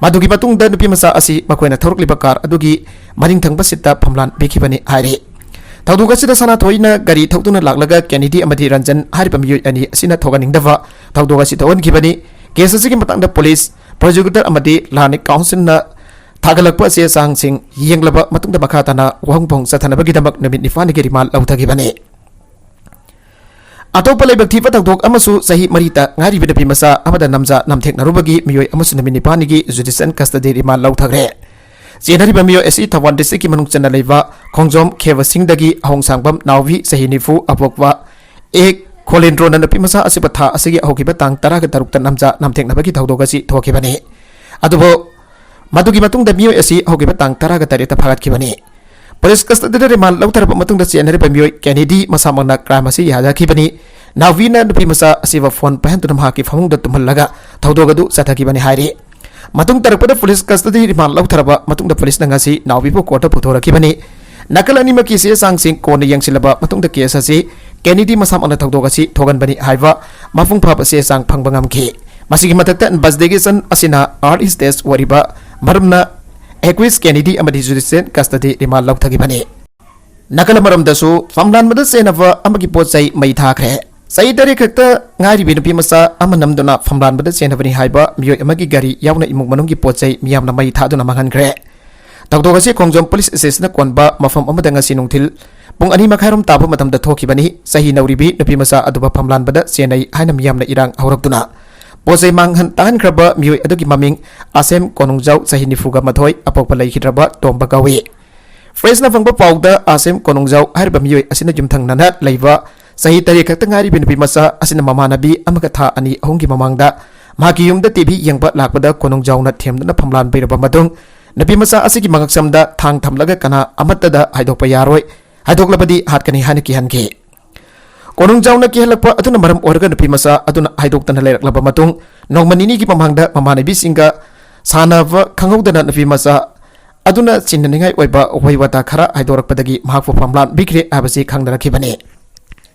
ꯃꯗꯨꯒꯤ ꯃꯇꯨꯡꯗ ꯅꯨꯄꯤ ꯃꯆꯥ ꯑꯁꯤ ꯃꯈꯣꯏꯅ ꯊꯧꯔꯛꯂꯤꯕ ꯀꯥꯔ ꯑꯗꯨꯒꯤ ꯃꯅꯤꯡ ꯊꯪꯕ ꯁꯤꯠꯇ ꯐꯝꯂꯥꯟ ꯄꯤꯈꯤꯕꯅꯤ ꯍꯥꯏꯔꯤ꯫ ꯊꯧꯗꯣꯛ ꯑꯁꯤꯗ ꯁꯅꯥꯊꯣꯏꯅ ꯒꯥꯔꯤ ꯊꯧꯗꯨꯅ ꯂꯥꯛꯂꯒ ꯀꯦꯅꯤꯗꯤ ꯑꯃꯗꯤ ꯔꯟꯖꯟ ꯍꯥꯏꯔꯤꯕ ꯃꯤꯑꯣꯏ ꯑꯅꯤ ꯑꯁꯤꯅ ꯊꯣꯛꯍꯟꯅꯤꯡꯗꯕ ꯊꯧꯗꯣꯛ ꯑꯁꯤ ꯊꯣꯛꯍꯟꯈꯤꯕꯅꯤ꯫ ꯀꯦꯁ ꯑꯁꯤꯒꯤ ꯃꯇꯥꯡꯗ ꯄꯨꯂꯤꯁ, ꯄ꯭ꯔꯣꯁꯤꯀ꯭ꯌꯨꯇꯔ ꯑꯃꯗꯤ ꯂꯥꯟꯅꯤꯛ ꯀꯥꯎꯟꯁꯤꯜꯅ ꯊꯥꯒꯠꯂꯛꯄ ꯆꯦ ꯆꯥꯡꯁꯤꯡ ꯌꯦꯡꯂꯕ ꯃꯇꯨꯡꯗ ꯃꯈꯥ ꯇꯥꯅ ꯋꯥꯍꯪ ꯄꯥꯎꯍꯪ ꯆꯠꯊꯅꯕꯒꯤꯗꯃꯛ ꯅꯨꯃꯤꯠ ꯅꯤꯄꯥꯟꯒꯤ ꯔꯤꯃꯥꯟ ꯂꯧꯊꯈꯤꯕꯅꯤ꯫ ꯑꯇꯣꯞꯄ ꯂꯥꯏꯕꯛ ꯊꯤꯕ ꯊꯧꯗꯣꯛ ꯑꯃꯁꯨ ꯆꯍꯤ ꯃꯔꯤꯇ ꯉꯥꯏꯔꯤꯕ ꯅꯨꯄꯤ ꯃꯆꯥ ꯑꯃꯗ ꯅꯝꯖ ꯅꯝꯊꯦꯛꯅꯔꯨꯕꯒꯤ ꯃꯤꯑꯣꯏ ꯑꯃꯁꯨ ꯅꯨꯃꯤꯠ ꯅꯤꯄꯥꯟꯒꯤ ꯖꯨꯗꯤꯁꯤꯌꯦꯜ ꯀꯁꯇꯗꯤ ꯔꯤꯃꯥꯟ ꯂꯧꯊꯈ꯭ꯔꯦ꯫ ꯆꯦꯟꯅꯔꯤꯕ ꯃꯤꯑꯣꯏ ꯑꯁꯤ ꯊꯧꯕꯥꯜ ꯗꯤꯁꯇ꯭ꯔꯤꯛꯀꯤ ꯃꯅꯨꯡ ꯆꯟꯅ ꯂꯩꯕ ꯈꯣꯡꯖꯣꯝ ꯈꯦꯕꯁꯤꯡꯗꯒꯤ ꯑꯍꯣꯡꯁꯥꯡꯕꯝ ꯅꯥꯎꯕꯤ ꯆꯍꯤ ꯅꯤꯐꯨ ꯑꯄꯣꯛꯄ ꯑꯦ ꯈꯣꯂꯦꯟꯗ꯭ꯔꯣꯅ ꯅꯨꯄꯤ ꯃꯆꯥ ꯑꯁꯤꯕꯨ ꯊꯥ ꯑꯁꯤꯒꯤ ꯍꯧꯈꯤꯕ ꯇꯥꯡ ꯇꯔꯥꯒ ꯇꯔꯨꯛꯇ ꯅꯝꯖ ꯅꯝꯊꯦꯛꯅꯕꯒꯤ ꯊꯧꯗꯣꯛ ꯑꯁꯤ ꯊꯣꯛꯈꯤꯕꯅꯤ꯫ ꯑꯗꯨꯕꯨ ꯃꯗꯨꯒꯤ ꯃꯇꯨꯡꯗ ꯃꯤꯑꯣꯏ ꯑꯁꯤ ꯍꯧꯈꯤꯕ ꯇꯥꯡ ꯇꯔꯥꯒ ꯇꯔꯦꯠꯇ ꯐꯥꯒꯠꯈꯤꯕꯅꯤ꯫ ꯄꯨꯂꯤꯁ ꯀꯁꯇꯗꯤꯗ ꯔꯤꯃꯥꯟ ꯂꯧꯊꯔꯕ ꯃꯇꯨꯡꯗ ꯆꯦꯟꯅꯔꯤꯕ ꯃꯤꯑꯣꯏ ꯀꯦꯅꯤꯗꯤ ꯃꯁꯥꯃꯛꯅ ꯀ꯭ꯔꯥꯏꯝ ꯑꯁꯤ ꯌꯥꯖꯈꯤꯕꯅꯤ꯫ ꯅꯥꯎꯕꯤꯅ ꯅꯨꯄꯤ ꯃꯆꯥ ꯑꯁꯤꯕꯨ ꯐꯣꯟ ꯄꯥꯏꯍꯟꯗꯨꯅ ꯃꯍꯥꯛꯀꯤ ꯐꯃꯨꯡꯗ ꯇꯨꯝꯍꯜꯂꯒ ꯊꯧꯗꯣꯛ ꯑꯗꯨ ꯆꯠꯊꯈꯤꯕꯅꯤ ꯍꯥꯏꯔꯤ꯫ ꯃꯇꯨꯡ ꯇꯥꯔꯛꯄꯗ ꯄꯨꯂꯤꯁ ꯀꯁꯇꯗꯤ ꯔꯤꯃꯥꯟ ꯂꯧꯊꯔꯕ ꯃꯇꯨꯡꯗ ꯄꯨꯂꯤꯁꯅ ꯉꯁꯤ ꯅꯥꯎꯕꯤꯕꯨ ꯀꯣꯔꯠꯇ ꯄꯨꯊꯣꯔꯛꯈꯤꯕꯅꯤ꯫ ꯅꯥꯀꯜ ꯑꯅꯤꯃꯛꯀꯤ ꯆꯦ ꯆꯥꯡꯁꯤꯡ ꯀꯣꯟꯅ ꯌꯦꯡꯁꯤꯜꯂꯕ ꯃꯇꯨꯡꯗ ꯀꯦꯁ ꯑꯁꯤ ꯀꯦꯅꯤꯗꯤ ꯃꯁꯥꯃꯛꯅ ꯊꯧꯗꯣꯛ ꯑꯁꯤ ꯊꯣꯛꯍꯟꯕꯅꯤ ꯍꯥꯏꯕ ꯃꯄꯨꯡ ꯐꯥꯕ ꯆꯦ ꯆꯥꯡ ꯐꯪꯕ ꯉꯝꯈꯤ꯫ ꯃꯁꯤꯒꯤ ꯃꯊꯛꯇ ꯏꯟꯚꯦꯁꯇꯤꯒꯦꯁꯟ ꯑꯁꯤꯅ ꯑꯥꯔꯂꯤ ꯁ꯭ꯇꯦꯖ ꯑꯣꯏꯔꯤꯕ ꯃꯔꯝꯅ ꯑꯦꯀ꯭ꯌꯨꯁ ꯀꯦꯅꯤꯗꯤ ꯑꯃꯗꯤ ꯖꯨꯗꯤꯁꯤꯌꯦꯜ ꯀꯁꯇꯗꯤ ꯔꯤꯃꯥꯟ ꯂꯧꯊꯈꯤꯕꯅꯤ꯫ ꯅꯥꯀꯜ ꯑꯃꯔꯣꯝꯗꯁꯨ ꯐꯝꯂꯥꯟꯕꯗ ꯆꯦꯟꯅꯕ ꯑꯃꯒꯤ ꯄꯣꯠ ꯆꯩ ꯃꯩ ꯊꯥꯈ꯭ꯔꯦ꯫ ꯆꯍꯤ ꯇꯔꯦꯠ ꯈꯛꯇ ꯉꯥꯏꯔꯤꯕꯤ ꯅꯨꯄꯤ ꯃꯆꯥ ꯑꯃ ꯅꯝꯗꯨꯅ ꯐꯝꯂꯥꯟꯕꯗ ꯆꯦꯟꯅꯕꯅꯤ ꯍꯥꯏꯕ ꯃꯤꯑꯣꯏ ꯑꯃꯒꯤ ꯒꯥꯔꯤ ꯌꯥꯎꯅ ꯏꯃꯨꯡ ꯃꯅꯨꯡꯒꯤ ꯄꯣꯠ ꯆꯩ ꯃꯤꯌꯥꯝꯅ ꯃꯩ ꯊꯥꯗꯨꯅ ꯃꯥꯡꯍꯟꯈ꯭ꯔꯦ꯫ ꯊꯧꯗꯣꯛ ꯑꯁꯤ ꯈꯣꯡꯖꯣꯝ ꯄꯨꯂꯤꯁ ꯁ꯭ꯇꯦꯁꯟꯅ ꯀꯣꯟꯕ ꯃꯐꯝ ꯑꯃꯗ ꯉꯁꯤ ꯅꯨꯡꯊꯤꯜ ꯄꯨꯡ ꯑꯅꯤ ꯃꯈꯥꯏꯔꯣꯝ ꯇꯥꯕ ꯃꯇꯝꯗ ꯊꯣꯛꯈꯤꯕꯅꯤ꯫ ꯆꯍꯤ ꯅꯧꯔꯤꯕꯤ ꯅꯨꯄꯤ ꯃꯆꯥ ꯑꯗꯨꯕꯨ ꯐꯝꯂꯥꯟꯕꯗ ꯆꯦꯟꯅꯩ ꯍꯥꯏꯅ ꯃꯤꯌꯥꯝꯅ ꯏꯔꯥꯡ ꯍꯧꯔꯛꯇꯨꯅ ꯄꯣꯠ ꯆꯩ ꯃꯥꯡꯍꯟ ꯇꯥꯍꯟꯈ꯭ꯔꯕ ꯃꯤꯑꯣꯏ ꯑꯗꯨꯒꯤ ꯃꯃꯤꯡ ꯑꯁꯦꯝ ꯀꯣꯅꯨꯡꯖꯥꯎ, ꯆꯍꯤ ꯅꯤꯐꯨꯒ ꯃꯥꯊꯣꯏ, ꯑꯄꯣꯛꯄ ꯂꯩꯈꯤꯗ꯭ꯔꯕ ꯇꯣꯝꯕ ꯀꯧꯏ꯫ ꯄ꯭ꯔꯦꯁꯅ ꯐꯪꯕ ꯄꯥꯎꯗ ꯑꯥꯁꯦꯝ ꯀꯣꯅꯨꯡꯖꯥꯎ ꯍꯥꯏꯔꯤꯕ ꯃꯤꯑꯣꯏ ꯑꯁꯤꯅ ꯌꯨꯝꯊꯪꯅꯅ ꯂꯩꯕ ꯆꯍꯤ ꯇꯔꯦꯠ ꯈꯛꯇ ꯉꯥꯏꯔꯤꯕ ꯅꯨꯄꯤ ꯃꯆꯥ ꯑꯁꯤꯅ ꯃꯃꯥꯟꯅꯕꯤ ꯑꯃꯒ ꯊꯥ ꯑꯅꯤ ꯑꯍꯨꯝꯒꯤ ꯃꯃꯥꯡꯗ ꯃꯍꯥꯛꯀꯤ ꯌꯨꯝꯗ ꯇꯤ ꯚꯤ ꯌꯦꯡꯕ ꯂꯥꯛꯄꯗ ꯀꯣꯅꯨꯡꯖꯥꯎꯅ ꯊꯦꯝꯗꯨꯅ ꯐꯝꯂꯥꯟꯕꯤꯔꯕ ꯃꯇꯨꯡ ꯅꯨꯄꯤ ꯃꯆꯥ ꯑꯁꯤꯒꯤ ꯃꯉꯛꯁꯝꯗ ꯊꯥꯡ ꯊꯝꯂꯒ ꯀꯅꯥ ꯑꯃꯠꯇꯗ ꯍꯥꯏꯗꯣꯛꯄ ꯌꯥꯔꯣꯏ, ꯍꯥꯏꯗꯣꯛꯂꯕꯗꯤ ꯍꯥꯠꯀꯅꯤ ꯍꯥꯏꯅ ꯀꯤꯍꯟꯈꯤ꯫ ꯀꯣꯅꯨꯡꯖꯥꯎꯅ ꯀꯤꯍꯜꯂꯛꯄ ꯑꯗꯨꯅ ꯃꯔꯝ ꯑꯣꯏꯔꯒ ꯅꯨꯄꯤ ꯃꯆꯥ ꯑꯗꯨꯅ ꯍꯥꯏꯗꯣꯛꯇꯅ ꯂꯩꯔꯛꯂꯕ ꯃꯇꯨꯡ ꯅꯣꯡꯃ ꯅꯤꯅꯤꯒꯤ ꯃꯃꯥꯡꯗ ꯃꯃꯥꯟꯅꯕꯤꯁꯤꯡꯒ ꯁꯥꯟꯅꯕ ꯈꯪꯍꯧꯗꯅ ꯅꯨꯄꯤ ꯃꯆꯥ ꯑꯗꯨꯅ ꯆꯤꯡꯅꯅꯤꯡꯉꯥꯏ ꯑꯣꯏꯕ ꯋꯥꯍꯩ ꯋꯥꯇꯥ ꯈꯔ ꯍꯥꯏꯗꯣꯔꯛꯄꯗꯒꯤ ꯃꯍꯥꯛꯄꯨ ꯐꯝꯂꯥꯟꯕꯤꯈ꯭ꯔꯦ ꯍꯥꯏꯕꯁꯤ ꯈꯪꯅꯔꯛꯈꯤꯕꯅꯤ꯫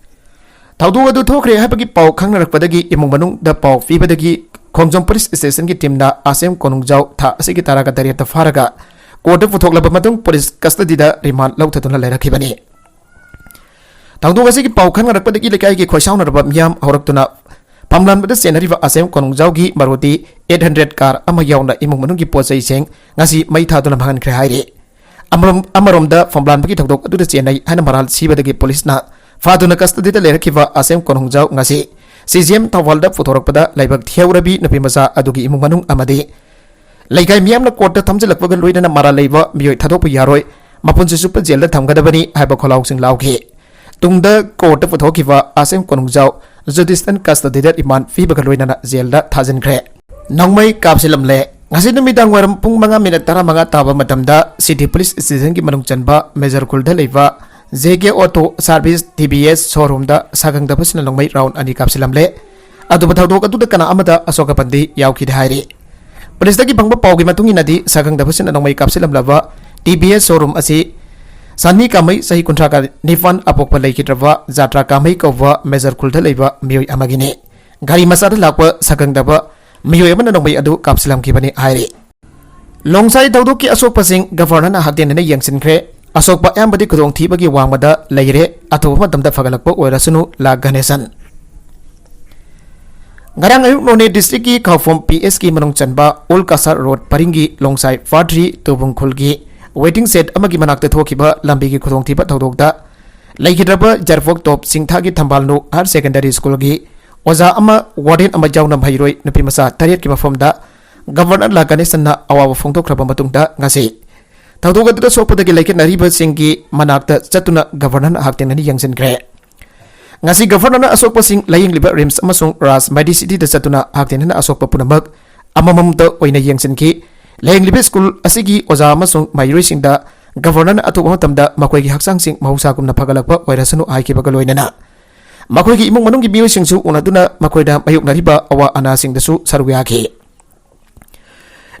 ꯊꯧꯗꯣꯛ ꯑꯗꯨ ꯊꯣꯛꯈ꯭ꯔꯦ ꯍꯥꯏꯕꯒꯤ ꯄꯥꯎ ꯈꯪꯅꯔꯛꯄꯗꯒꯤ ꯏꯃꯨꯡ ꯃꯅꯨꯡꯗ ꯄꯥꯎ ꯄꯤꯕꯗꯒꯤ ꯈꯣꯡꯖꯣꯝ ꯄꯨꯂꯤꯁ ꯁ꯭ꯇꯦꯁꯟꯒꯤ ꯇꯤꯝꯅ ꯑꯥꯁꯦꯝ ꯀꯣꯅꯨꯡꯖꯥꯎ ꯊꯥ ꯑꯁꯤꯒꯤ ꯇꯔꯥꯒ ꯇꯔꯦꯠꯇ ꯐꯥꯔꯒ ꯀꯣꯔꯠꯇ ꯄꯨꯊꯣꯛꯂꯕ ꯃꯇꯨꯡ ꯄꯨꯂꯤꯁ ꯀꯁꯇꯗꯤꯗ ꯔꯤꯃꯥꯟ ꯂꯧꯊꯗꯨꯅ ꯂꯩꯔꯛꯈꯤꯕꯅꯤ꯫ ꯊꯧꯗꯣꯛ ꯑꯁꯤꯒꯤ ꯄꯥꯎ ꯈꯪꯅꯔꯛꯄꯗꯒꯤ ꯂꯩꯀꯥꯏꯒꯤ ꯈꯣꯏꯁꯥꯎꯅꯔꯕ ꯃꯤꯌꯥꯝ ꯍꯧꯔꯛꯇꯨꯅ ꯐꯝꯂꯥꯟꯕꯗ ꯆꯦꯟꯅꯔꯤꯕ ꯑꯥꯁꯦꯝ ꯀꯣꯅꯨꯡꯖꯥꯎꯒꯤ ꯃꯔꯨꯇꯤ ꯑꯩꯠ ꯍꯟꯗ꯭ꯔꯦꯠ ꯀꯥꯔ ꯑꯃ ꯌꯥꯎꯅ ꯏꯃꯨꯡ ꯃꯅꯨꯡꯒꯤ ꯄꯣꯠ ꯆꯩꯁꯤꯡ ꯉꯁꯤ ꯃꯩ ꯊꯥꯗꯨꯅ ꯃꯥꯡꯍꯟꯈ꯭ꯔꯦ ꯍꯥꯏꯔꯤ꯫ ꯑꯃꯔꯣꯝ-, ꯑꯃꯔꯣꯝꯗ ꯐꯝꯂꯥꯟꯕꯒꯤ ꯊꯧꯗꯣꯛ ꯑꯗꯨꯗ ꯆꯦꯟꯅꯩ ꯍꯥꯏꯅ ꯃꯔꯥꯜ ꯁꯤꯕꯗꯒꯤ ꯄꯨꯂꯤꯁꯅ ꯐꯥꯗꯨꯅ ꯀꯁꯇꯗꯤꯗ ꯂꯩꯔꯛꯈꯤꯕ ꯑꯥꯁꯦꯝ ꯀꯣꯅꯨꯡꯖꯥꯎ ꯉꯁꯤ ꯁꯤ ꯖꯤ ꯑꯦꯝ ꯊꯧꯕꯥꯜꯗ ꯄꯨꯊꯣꯔꯛꯄꯗ ꯂꯥꯏꯕꯛ ꯊꯤꯍꯧꯔꯕꯤ ꯅꯨꯄꯤ ꯃꯆꯥ ꯑꯗꯨꯒꯤ ꯏꯃꯨꯡ ꯃꯅꯨꯡ ꯑꯃꯗꯤ ꯂꯩꯀꯥꯏ ꯃꯤꯌꯥꯝꯅ ꯀꯣꯔꯠꯇ ꯊꯝꯖꯤꯜꯂꯛꯄꯒ ꯂꯣꯏꯅꯅ ꯃꯔꯥꯜ ꯂꯩꯕ ꯃꯤꯑꯣꯏ ꯊꯥꯗꯣꯛꯄ ꯌꯥꯔꯣꯏ, ꯃꯄꯨꯟꯁꯤ ꯆꯨꯞꯄ ꯖꯦꯜꯗ ꯊꯝꯒꯗꯕꯅꯤ ꯍꯥꯏꯕ ꯈꯣꯜꯂꯥꯎꯁꯤꯡ ꯂꯥꯎꯈꯤ꯫ ꯇꯨꯡꯗ ꯀꯣꯔꯠꯇ ꯄꯨꯊꯣꯛꯈꯤꯕ ꯑꯥꯁꯦꯝ ꯀꯣꯅꯨꯡꯖꯥꯎ ꯖꯨꯗꯤꯁꯤꯌꯦꯜ ꯀꯁꯇꯗꯤꯗ ꯔꯤꯃꯥꯟ ꯄꯤꯕꯒ ꯂꯣꯏꯅꯅ ꯖꯦꯜꯗ ꯊꯥꯖꯤꯟꯈ꯭ꯔꯦ꯫ ꯅꯣꯡꯃꯩ ꯀꯥꯞꯁꯤꯜꯂꯝꯂꯦ꯫ ꯉꯁꯤ ꯅꯨꯃꯤꯗꯥꯡ ꯋꯥꯏꯔꯝ ꯄꯨꯡ ꯃꯉꯥ ꯃꯤꯅꯠ ꯇꯔꯥꯃꯉꯥ ꯇꯥꯕ ꯃꯇꯝꯗ ꯁꯤꯇꯤ ꯄꯨꯂꯤꯁ ꯁ꯭ꯇꯦꯁꯟꯒꯤ ꯃꯅꯨꯡ ꯆꯟꯕ ꯃꯦꯖꯔ ꯈꯨꯜꯗ ꯂꯩꯕ J K auto service, T V S, ꯁꯣꯔꯨꯝꯗ ꯁꯥꯈꯪꯗꯕꯁꯤꯡꯅ ꯅꯣꯡꯃꯩ ꯔꯥꯎꯟ ꯑꯅꯤ ꯀꯥꯞꯁꯤꯜꯂꯝꯂꯦ꯫ ꯑꯗꯨꯕꯨ ꯊꯧꯗꯣꯛ ꯑꯗꯨꯗ ꯀꯅꯥ ꯑꯃꯗ ꯑꯁꯣꯛ ꯑꯄꯟꯗꯤ ꯌꯥꯎꯈꯤꯗꯦ ꯍꯥꯏꯔꯤ꯫ ꯄꯨꯂꯤꯁꯇꯒꯤ ꯐꯪꯕ ꯄꯥꯎꯒꯤ ꯃꯇꯨꯡ ꯏꯟꯅꯗꯤ, ꯁꯥꯈꯪꯗꯕꯁꯤꯡꯅ ꯅꯣꯡꯃꯩ ꯀꯥꯞꯁꯤꯜꯂꯝꯂꯕ ꯇꯤ ꯚꯤ ꯑꯦꯁ ꯁꯣꯔꯨꯝ ꯑꯁꯤ ꯁꯟꯅꯤ ꯀꯥꯃꯩ, ꯆꯍꯤ ꯀꯨꯟꯊ꯭ꯔꯥ ꯅꯤꯄꯥꯟ, ꯑꯄꯣꯛꯄ ꯂꯩꯈꯤꯗ꯭ꯔꯕ ꯖꯥꯇ꯭ꯔꯥ ꯀꯥꯃꯩ ꯀꯧꯕ ꯃꯦꯖꯔ ꯈꯨꯜꯗ ꯂꯩꯕ ꯃꯤꯑꯣꯏ ꯑꯃꯒꯤꯅꯤ꯫ ꯒꯥꯔꯤ ꯃꯆꯥꯗ ꯂꯥꯛꯄ ꯁꯥꯈꯪꯗꯕ ꯃꯤꯑꯣꯏ ꯑꯃꯅ ꯅꯣꯡꯃꯩ ꯑꯗꯨ ꯀꯥꯞꯁꯤꯜꯂꯝꯈꯤꯕꯅꯤ ꯍꯥꯏꯔꯤ꯫ ꯂꯣꯡꯁꯥꯏ ꯊꯧꯗꯣꯛꯀꯤ ꯑꯁꯣꯛꯄꯁꯤꯡ ꯒꯚꯔꯅꯔꯅ ꯍꯛꯊꯦꯡꯅꯅ ꯌꯦꯡꯁꯤꯟꯈ꯭ꯔꯦ꯫ ꯑꯁꯣꯛꯄ ꯑꯌꯥꯝꯕꯗꯤ ꯈꯨꯗꯣꯡꯊꯤꯕꯒꯤ ꯋꯥꯡꯃꯗ ꯂꯩꯔꯦ꯫ ꯑꯊꯨꯕ ꯃꯇꯝꯗ ꯐꯒꯠꯂꯛꯄ ꯑꯣꯏꯔꯁꯅꯨ, ꯂꯥ ꯒꯅꯦꯁꯟ꯫ ꯉꯔꯥꯡ ꯑꯌꯨꯛ ꯅꯣꯅꯦ ꯗꯤꯁꯇ꯭ꯔꯤꯛꯀꯤ ꯈꯥꯎꯐꯝ ꯄꯤ ꯑꯦꯁꯀꯤ ꯃꯅꯨꯡ ꯆꯟꯕ ꯑꯣꯜ ꯀꯁꯥꯔ ꯔꯣꯗ ꯄꯔꯤꯡꯒꯤ ꯂꯣꯡꯁꯥꯏ ꯐꯥꯔ ꯊ꯭ꯔꯤ ꯇꯨꯕꯨꯡ ꯈꯨꯜꯒꯤ ꯋꯦꯇꯤꯡ ꯁꯦꯗ ꯑꯃꯒꯤ ꯃꯅꯥꯛꯇ ꯊꯣꯛꯈꯤꯕ ꯂꯝꯕꯤꯒꯤ ꯈꯨꯗꯣꯡꯊꯤꯕ ꯊꯧꯗꯣꯛꯇ ꯂꯩꯈꯤꯗ꯭ꯔꯕ ꯖꯔꯐꯣꯛ ꯇꯣꯞ ꯁꯤꯡꯊꯥꯒꯤ ꯊꯝꯕꯥꯜꯅꯨ ꯍꯥꯌꯔ ꯁꯦꯀꯦꯟꯗꯔꯤ ꯁ꯭ꯀꯨꯜꯒꯤ ꯑꯣꯖꯥ ꯑꯃ, ꯋꯥꯔꯗꯦꯟ ꯑꯃ ꯌꯥꯎꯅ ꯃꯍꯩꯔꯣꯏ ꯅꯨꯄꯤ ꯃꯆꯥ ꯇꯔꯦꯠꯀꯤ ꯃꯐꯝꯗ ꯒꯚꯔꯅꯔ ꯂꯥ ꯒꯅꯦꯁꯟꯅ ꯑꯋꯥꯕ ꯐꯣꯡꯗꯣꯛꯈ꯭ꯔꯕ ꯃꯇꯨꯡꯗ ꯉꯁꯤ ꯊꯧꯗꯣꯛ ꯑꯗꯨꯗ ꯁꯣꯛꯄꯗꯒꯤ ꯂꯩꯈꯠꯅꯔꯤꯕꯁꯤꯡꯒꯤ ꯃꯅꯥꯛꯇ ꯆꯠꯇꯨꯅ ꯒꯚꯔꯅꯔꯅ ꯍꯛꯊꯦꯡꯅꯅ ꯌꯦꯡꯁꯤꯟꯈ꯭ꯔꯦ꯫ ꯉꯁꯤ ꯒꯚꯔꯅꯔꯅ ꯑꯁꯣꯛꯄꯁꯤꯡ ꯂꯥꯌꯦꯡꯂꯤꯕ ꯔꯤꯝꯁ ꯑꯃꯁꯨꯡ ꯔꯥꯖ ꯃꯦꯗꯤꯁꯤꯇꯤꯗ ꯆꯠꯇꯨꯅ ꯍꯛꯊꯦꯡꯅꯅ ꯑꯁꯣꯛꯄ ꯄꯨꯝꯅꯃꯛ ꯑꯃꯃꯝꯇ ꯑꯣꯏꯅ ꯌꯦꯡꯁꯤꯟꯈꯤ꯫ ꯂꯥꯌꯦꯡꯂꯤꯕ ꯁ꯭ꯀꯨꯜ ꯑꯁꯤꯒꯤ ꯑꯣꯖꯥ ꯑꯃꯁꯨꯡ ꯃꯍꯩꯔꯣꯏꯁꯤꯡꯗ ꯒꯚꯔꯅꯔꯅ ꯑꯊꯨꯕ ꯃꯇꯝꯗ ꯃꯈꯣꯏꯒꯤ ꯍꯛꯆꯥꯡꯁꯤꯡ ꯃꯍꯧꯁꯥꯒꯨꯝꯅ ꯐꯒꯠꯂꯛꯄ ꯑꯣꯏꯔꯁꯅꯨ ꯍꯥꯏꯈꯤꯕꯒ ꯂꯣꯏꯅꯅ ꯃꯈꯣꯏꯒꯤ ꯏꯃꯨꯡ ꯃꯅꯨꯡꯒꯤ ꯃꯤꯑꯣꯏꯁꯤꯡꯁꯨ ꯎꯅꯗꯨꯅ ꯃꯈꯣꯏꯗ ꯃꯥꯌꯣꯛꯅꯔꯤꯕ ꯑꯋꯥ ꯑꯅꯥꯁꯤꯡꯗꯁꯨ ꯁꯔꯨꯛ ꯌꯥꯈꯤ꯫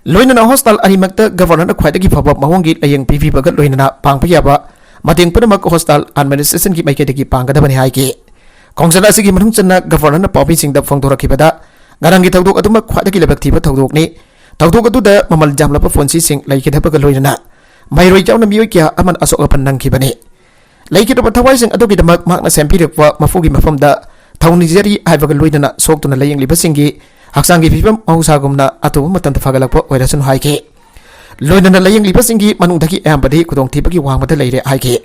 ꯂꯣꯏꯅꯅ ꯍꯣꯁꯄꯤꯇꯥꯜ ꯑꯅꯤꯃꯛꯇ ꯒꯚꯔꯅꯔꯅ ꯈ꯭ꯋꯥꯏꯗꯒꯤ ꯐꯕ ꯃꯑꯣꯡꯒꯤ ꯂꯥꯌꯦꯡ ꯄꯤꯕꯤꯕꯒ ꯂꯣꯏꯅꯅ ꯄꯥꯡꯕ ꯌꯥꯕ ꯃꯇꯦꯡ ꯄꯨꯝꯅꯃꯛ ꯍꯣꯁꯄꯤꯇꯥꯜ ꯑꯦꯗꯃꯤꯅꯤꯁꯇ꯭ꯔꯦꯁꯟꯒꯤ ꯃꯥꯏꯀꯩꯗꯒꯤ ꯄꯥꯡꯒꯗꯕꯅꯤ ꯍꯥꯏꯈꯤ꯫ ꯈꯣꯡꯆꯠ ꯑꯁꯤꯒꯤ ꯃꯅꯨꯡ ꯆꯟꯅ ꯒꯚꯔꯅꯔꯅ ꯄꯥꯎꯃꯤꯁꯤꯡꯗ ꯐꯣꯡꯗꯣꯔꯛꯈꯤꯕꯗ, ꯉꯔꯥꯡꯒꯤ ꯊꯧꯗꯣꯛ ꯑꯗꯨꯃꯛ ꯈ꯭ꯋꯥꯏꯗꯒꯤ ꯂꯥꯏꯕꯛ ꯊꯤꯕ ꯊꯧꯗꯣꯛꯅꯤ꯫ ꯊꯧꯗꯣꯛ ꯑꯗꯨꯗ ꯃꯃꯜ ꯌꯥꯝꯂꯕ ꯄꯣꯠꯆꯩꯁꯤꯡ ꯂꯩꯈꯤꯗꯕꯒ ꯂꯣꯏꯅꯅ ꯃꯍꯩꯔꯣꯏ ꯌꯥꯎꯅ ꯃꯤꯑꯣꯏ ꯀꯌꯥ ꯑꯃꯅ ꯑꯁꯣꯛ ꯑꯄꯟ ꯅꯪꯈꯤꯕꯅꯤ꯫ ꯂꯩꯈꯤꯗ꯭ꯔꯕ ꯊꯋꯥꯏꯁꯤꯡ ꯑꯗꯨꯒꯤꯗꯃꯛ ꯃꯍꯥꯛꯅ ꯁꯦꯝꯕꯤꯔꯛꯄ ꯃꯄꯨꯒꯤ ꯃꯐꯝꯗ ꯊꯧꯅꯤꯖꯔꯤ ꯍꯥꯏꯕꯒ ꯂꯣꯏꯅꯅ ꯁꯣꯛꯇꯨꯅ ꯂꯥꯌꯦꯡꯂꯤꯕꯁꯤꯡꯒꯤ ꯍꯛꯆꯥꯡꯒꯤ ꯐꯤꯕꯝ ꯃꯍꯧꯁꯥꯒꯨꯝꯅ ꯑꯊꯨꯕ ꯃꯇꯝꯗ ꯐꯒꯠꯂꯛꯄ ꯑꯣꯏꯔꯁꯅꯨ ꯍꯥꯏꯈꯤ꯫ ꯂꯣꯏꯅꯅ ꯂꯥꯌꯦꯡꯂꯤꯕꯁꯤꯡꯒꯤ ꯃꯅꯨꯡꯗꯒꯤ ꯑꯌꯥꯝꯕꯗꯤ ꯈꯨꯗꯣꯡꯊꯤꯕꯒꯤ ꯋꯥꯡꯃꯗ ꯂꯩꯔꯦ ꯍꯥꯏꯈꯤ꯫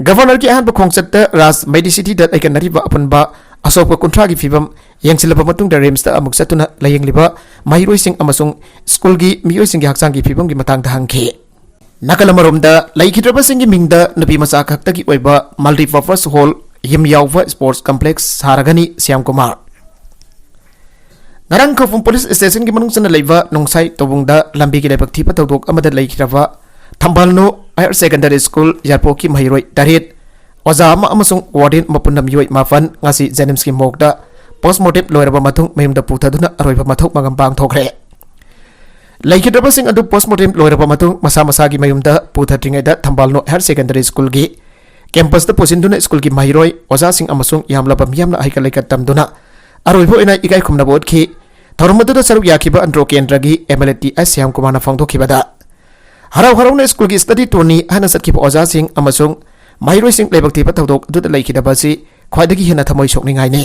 ꯒꯚꯔꯅꯔꯒꯤ ꯑꯍꯥꯟꯕ ꯈꯣꯡꯆꯠꯇ ꯔꯥꯖ ꯃꯦꯗꯤꯁꯤꯇꯤꯗ ꯂꯩꯈꯠꯅꯔꯤꯕ ꯑꯄꯨꯟꯕ ꯑꯁꯣꯛꯄ ꯀꯨꯟꯊ꯭ꯔꯥꯒꯤ ꯐꯤꯕꯝ ꯌꯦꯡꯁꯤꯜꯂꯕ ꯃꯇꯨꯡꯗ ꯔꯤꯝꯁꯇ ꯑꯃꯨꯛ ꯆꯠꯇꯨꯅ ꯂꯥꯌꯦꯡꯂꯤꯕ ꯃꯍꯩꯔꯣꯏꯁꯤꯡ ꯑꯃꯁꯨꯡ ꯁ꯭ꯀꯨꯜꯒꯤ ꯃꯤꯑꯣꯏꯁꯤꯡꯒꯤ ꯍꯛꯆꯥꯡꯒꯤ ꯐꯤꯕꯝꯒꯤ ꯃꯇꯥꯡꯗ ꯍꯪꯈꯤ꯫ ꯅꯥꯀꯜ ꯑꯃꯔꯣꯝꯗ, ꯂꯩꯈꯤꯗ꯭ꯔꯕꯁꯤꯡꯒꯤ ꯃꯤꯡꯗ ꯅꯨꯄꯤ ꯃꯆꯥ ꯈꯛꯇꯒꯤ ꯑꯣꯏꯕ multipurpose hall ꯌꯨꯝ ꯌꯥꯎꯕ sports complex ꯁꯥꯔꯒꯅꯤ, ꯁ꯭ꯌꯥꯝ ꯀꯨꯃꯥꯔ꯫ ꯉꯔꯥꯡ ꯈꯧꯄꯨꯝ ꯄꯨꯂꯤꯁ ꯁ꯭ꯇꯦꯁꯟꯒꯤ ꯃꯅꯨꯡ ꯆꯟꯅ ꯂꯩꯕ ꯅꯣꯡꯁꯥꯏ ꯇꯧꯕꯨꯡꯗ ꯂꯝꯕꯤꯒꯤ ꯂꯥꯏꯕꯛ ꯊꯤꯕ ꯊꯧꯗꯣꯛ ꯑꯃꯗ ꯂꯩꯈꯤꯗ꯭ꯔꯕ ꯊꯝꯕꯥꯜꯅꯨ ꯍꯥꯌꯔ ꯁꯦꯀꯦꯟꯗꯔꯤ ꯁ꯭ꯀꯨꯜ ꯌꯥꯏꯔꯤꯄꯣꯛꯀꯤ ꯃꯍꯩꯔꯣꯏ ꯇꯔꯦꯠ, ꯑꯣꯖꯥ ꯑꯃ ꯑꯃꯁꯨꯡ ꯋꯥꯔꯗꯦꯟ ꯃꯄꯨꯟꯅ ꯃꯤꯑꯣꯏ ꯃꯥꯄꯟ ꯉꯁꯤ JNIMSꯀꯤ morgueꯗ postmortem ꯂꯣꯏꯔꯕ ꯃꯇꯨꯡ ꯃꯌꯨꯝꯗ ꯄꯨꯊꯗꯨꯅ ꯑꯔꯣꯏꯕ ꯃꯊꯧ ꯃꯉꯝ ꯄꯥꯡꯊꯣꯛꯈ꯭ꯔꯦ꯫ ꯂꯩꯈꯤꯗ꯭ꯔꯕꯁꯤꯡ ꯑꯗꯨ postmortem ꯂꯣꯏꯔꯕ ꯃꯇꯨꯡ ꯃꯁꯥ ꯃꯁꯥꯒꯤ ꯃꯌꯨꯝꯗ ꯄꯨꯊꯗ꯭ꯔꯤꯉꯩꯗ ꯊꯝꯕꯥꯜꯅꯨ ꯍꯥꯌꯔ ꯁꯦꯀꯦꯟꯗꯔꯤ ꯁ꯭ꯀꯨꯜꯒꯤ campusꯇ ꯄꯨꯁꯤꯟꯗꯨꯅ ꯁ꯭ꯀꯨꯜꯒꯤ ꯃꯍꯩꯔꯣꯏ, ꯑꯣꯖꯥꯁꯤꯡ ꯑꯃꯁꯨꯡ ꯌꯥꯝꯂꯕ ꯃꯤꯌꯥꯝꯅ ꯑꯍꯩꯀꯠ ꯂꯩꯀꯠ ꯇꯝꯗꯨꯅ ꯑꯔꯣꯏꯕ ꯑꯣꯏꯅ ꯏꯀꯥꯏ ꯈꯨꯝꯅꯕ ꯎꯠꯈꯤ꯫ ꯊꯧꯔꯝ ꯑꯗꯨꯗ ꯁꯔꯨꯛ ꯌꯥꯈꯤꯕ ꯑꯟꯗ꯭ꯔꯣ ꯀꯦꯟꯗ꯭ꯔꯒꯤ MLA ꯇꯤ ꯑꯦꯁ ꯁ꯭ꯌꯥꯝꯀꯨꯃꯥꯔꯅ ꯐꯣꯡꯗꯣꯛꯈꯤꯕꯗ, ꯍꯔꯥꯎ ꯍꯔꯥꯎꯅ ꯁ꯭ꯀꯨꯜꯒꯤ study tourꯅꯤ ꯍꯥꯏꯅ ꯆꯠꯈꯤꯕ ꯑꯣꯖꯥꯁꯤꯡ ꯑꯃꯁꯨꯡ ꯃꯍꯩꯔꯣꯏꯁꯤꯡ ꯂꯥꯏꯕꯛ ꯊꯤꯕ ꯊꯧꯗꯣꯛ ꯑꯗꯨꯗ ꯂꯩꯈꯤꯗꯕ ꯑꯁꯤ ꯈ꯭ꯋꯥꯏꯗꯒꯤ ꯍꯦꯟꯅ ꯊꯃꯣꯏ ꯁꯣꯛꯅꯤꯡꯉꯥꯏꯅꯤ꯫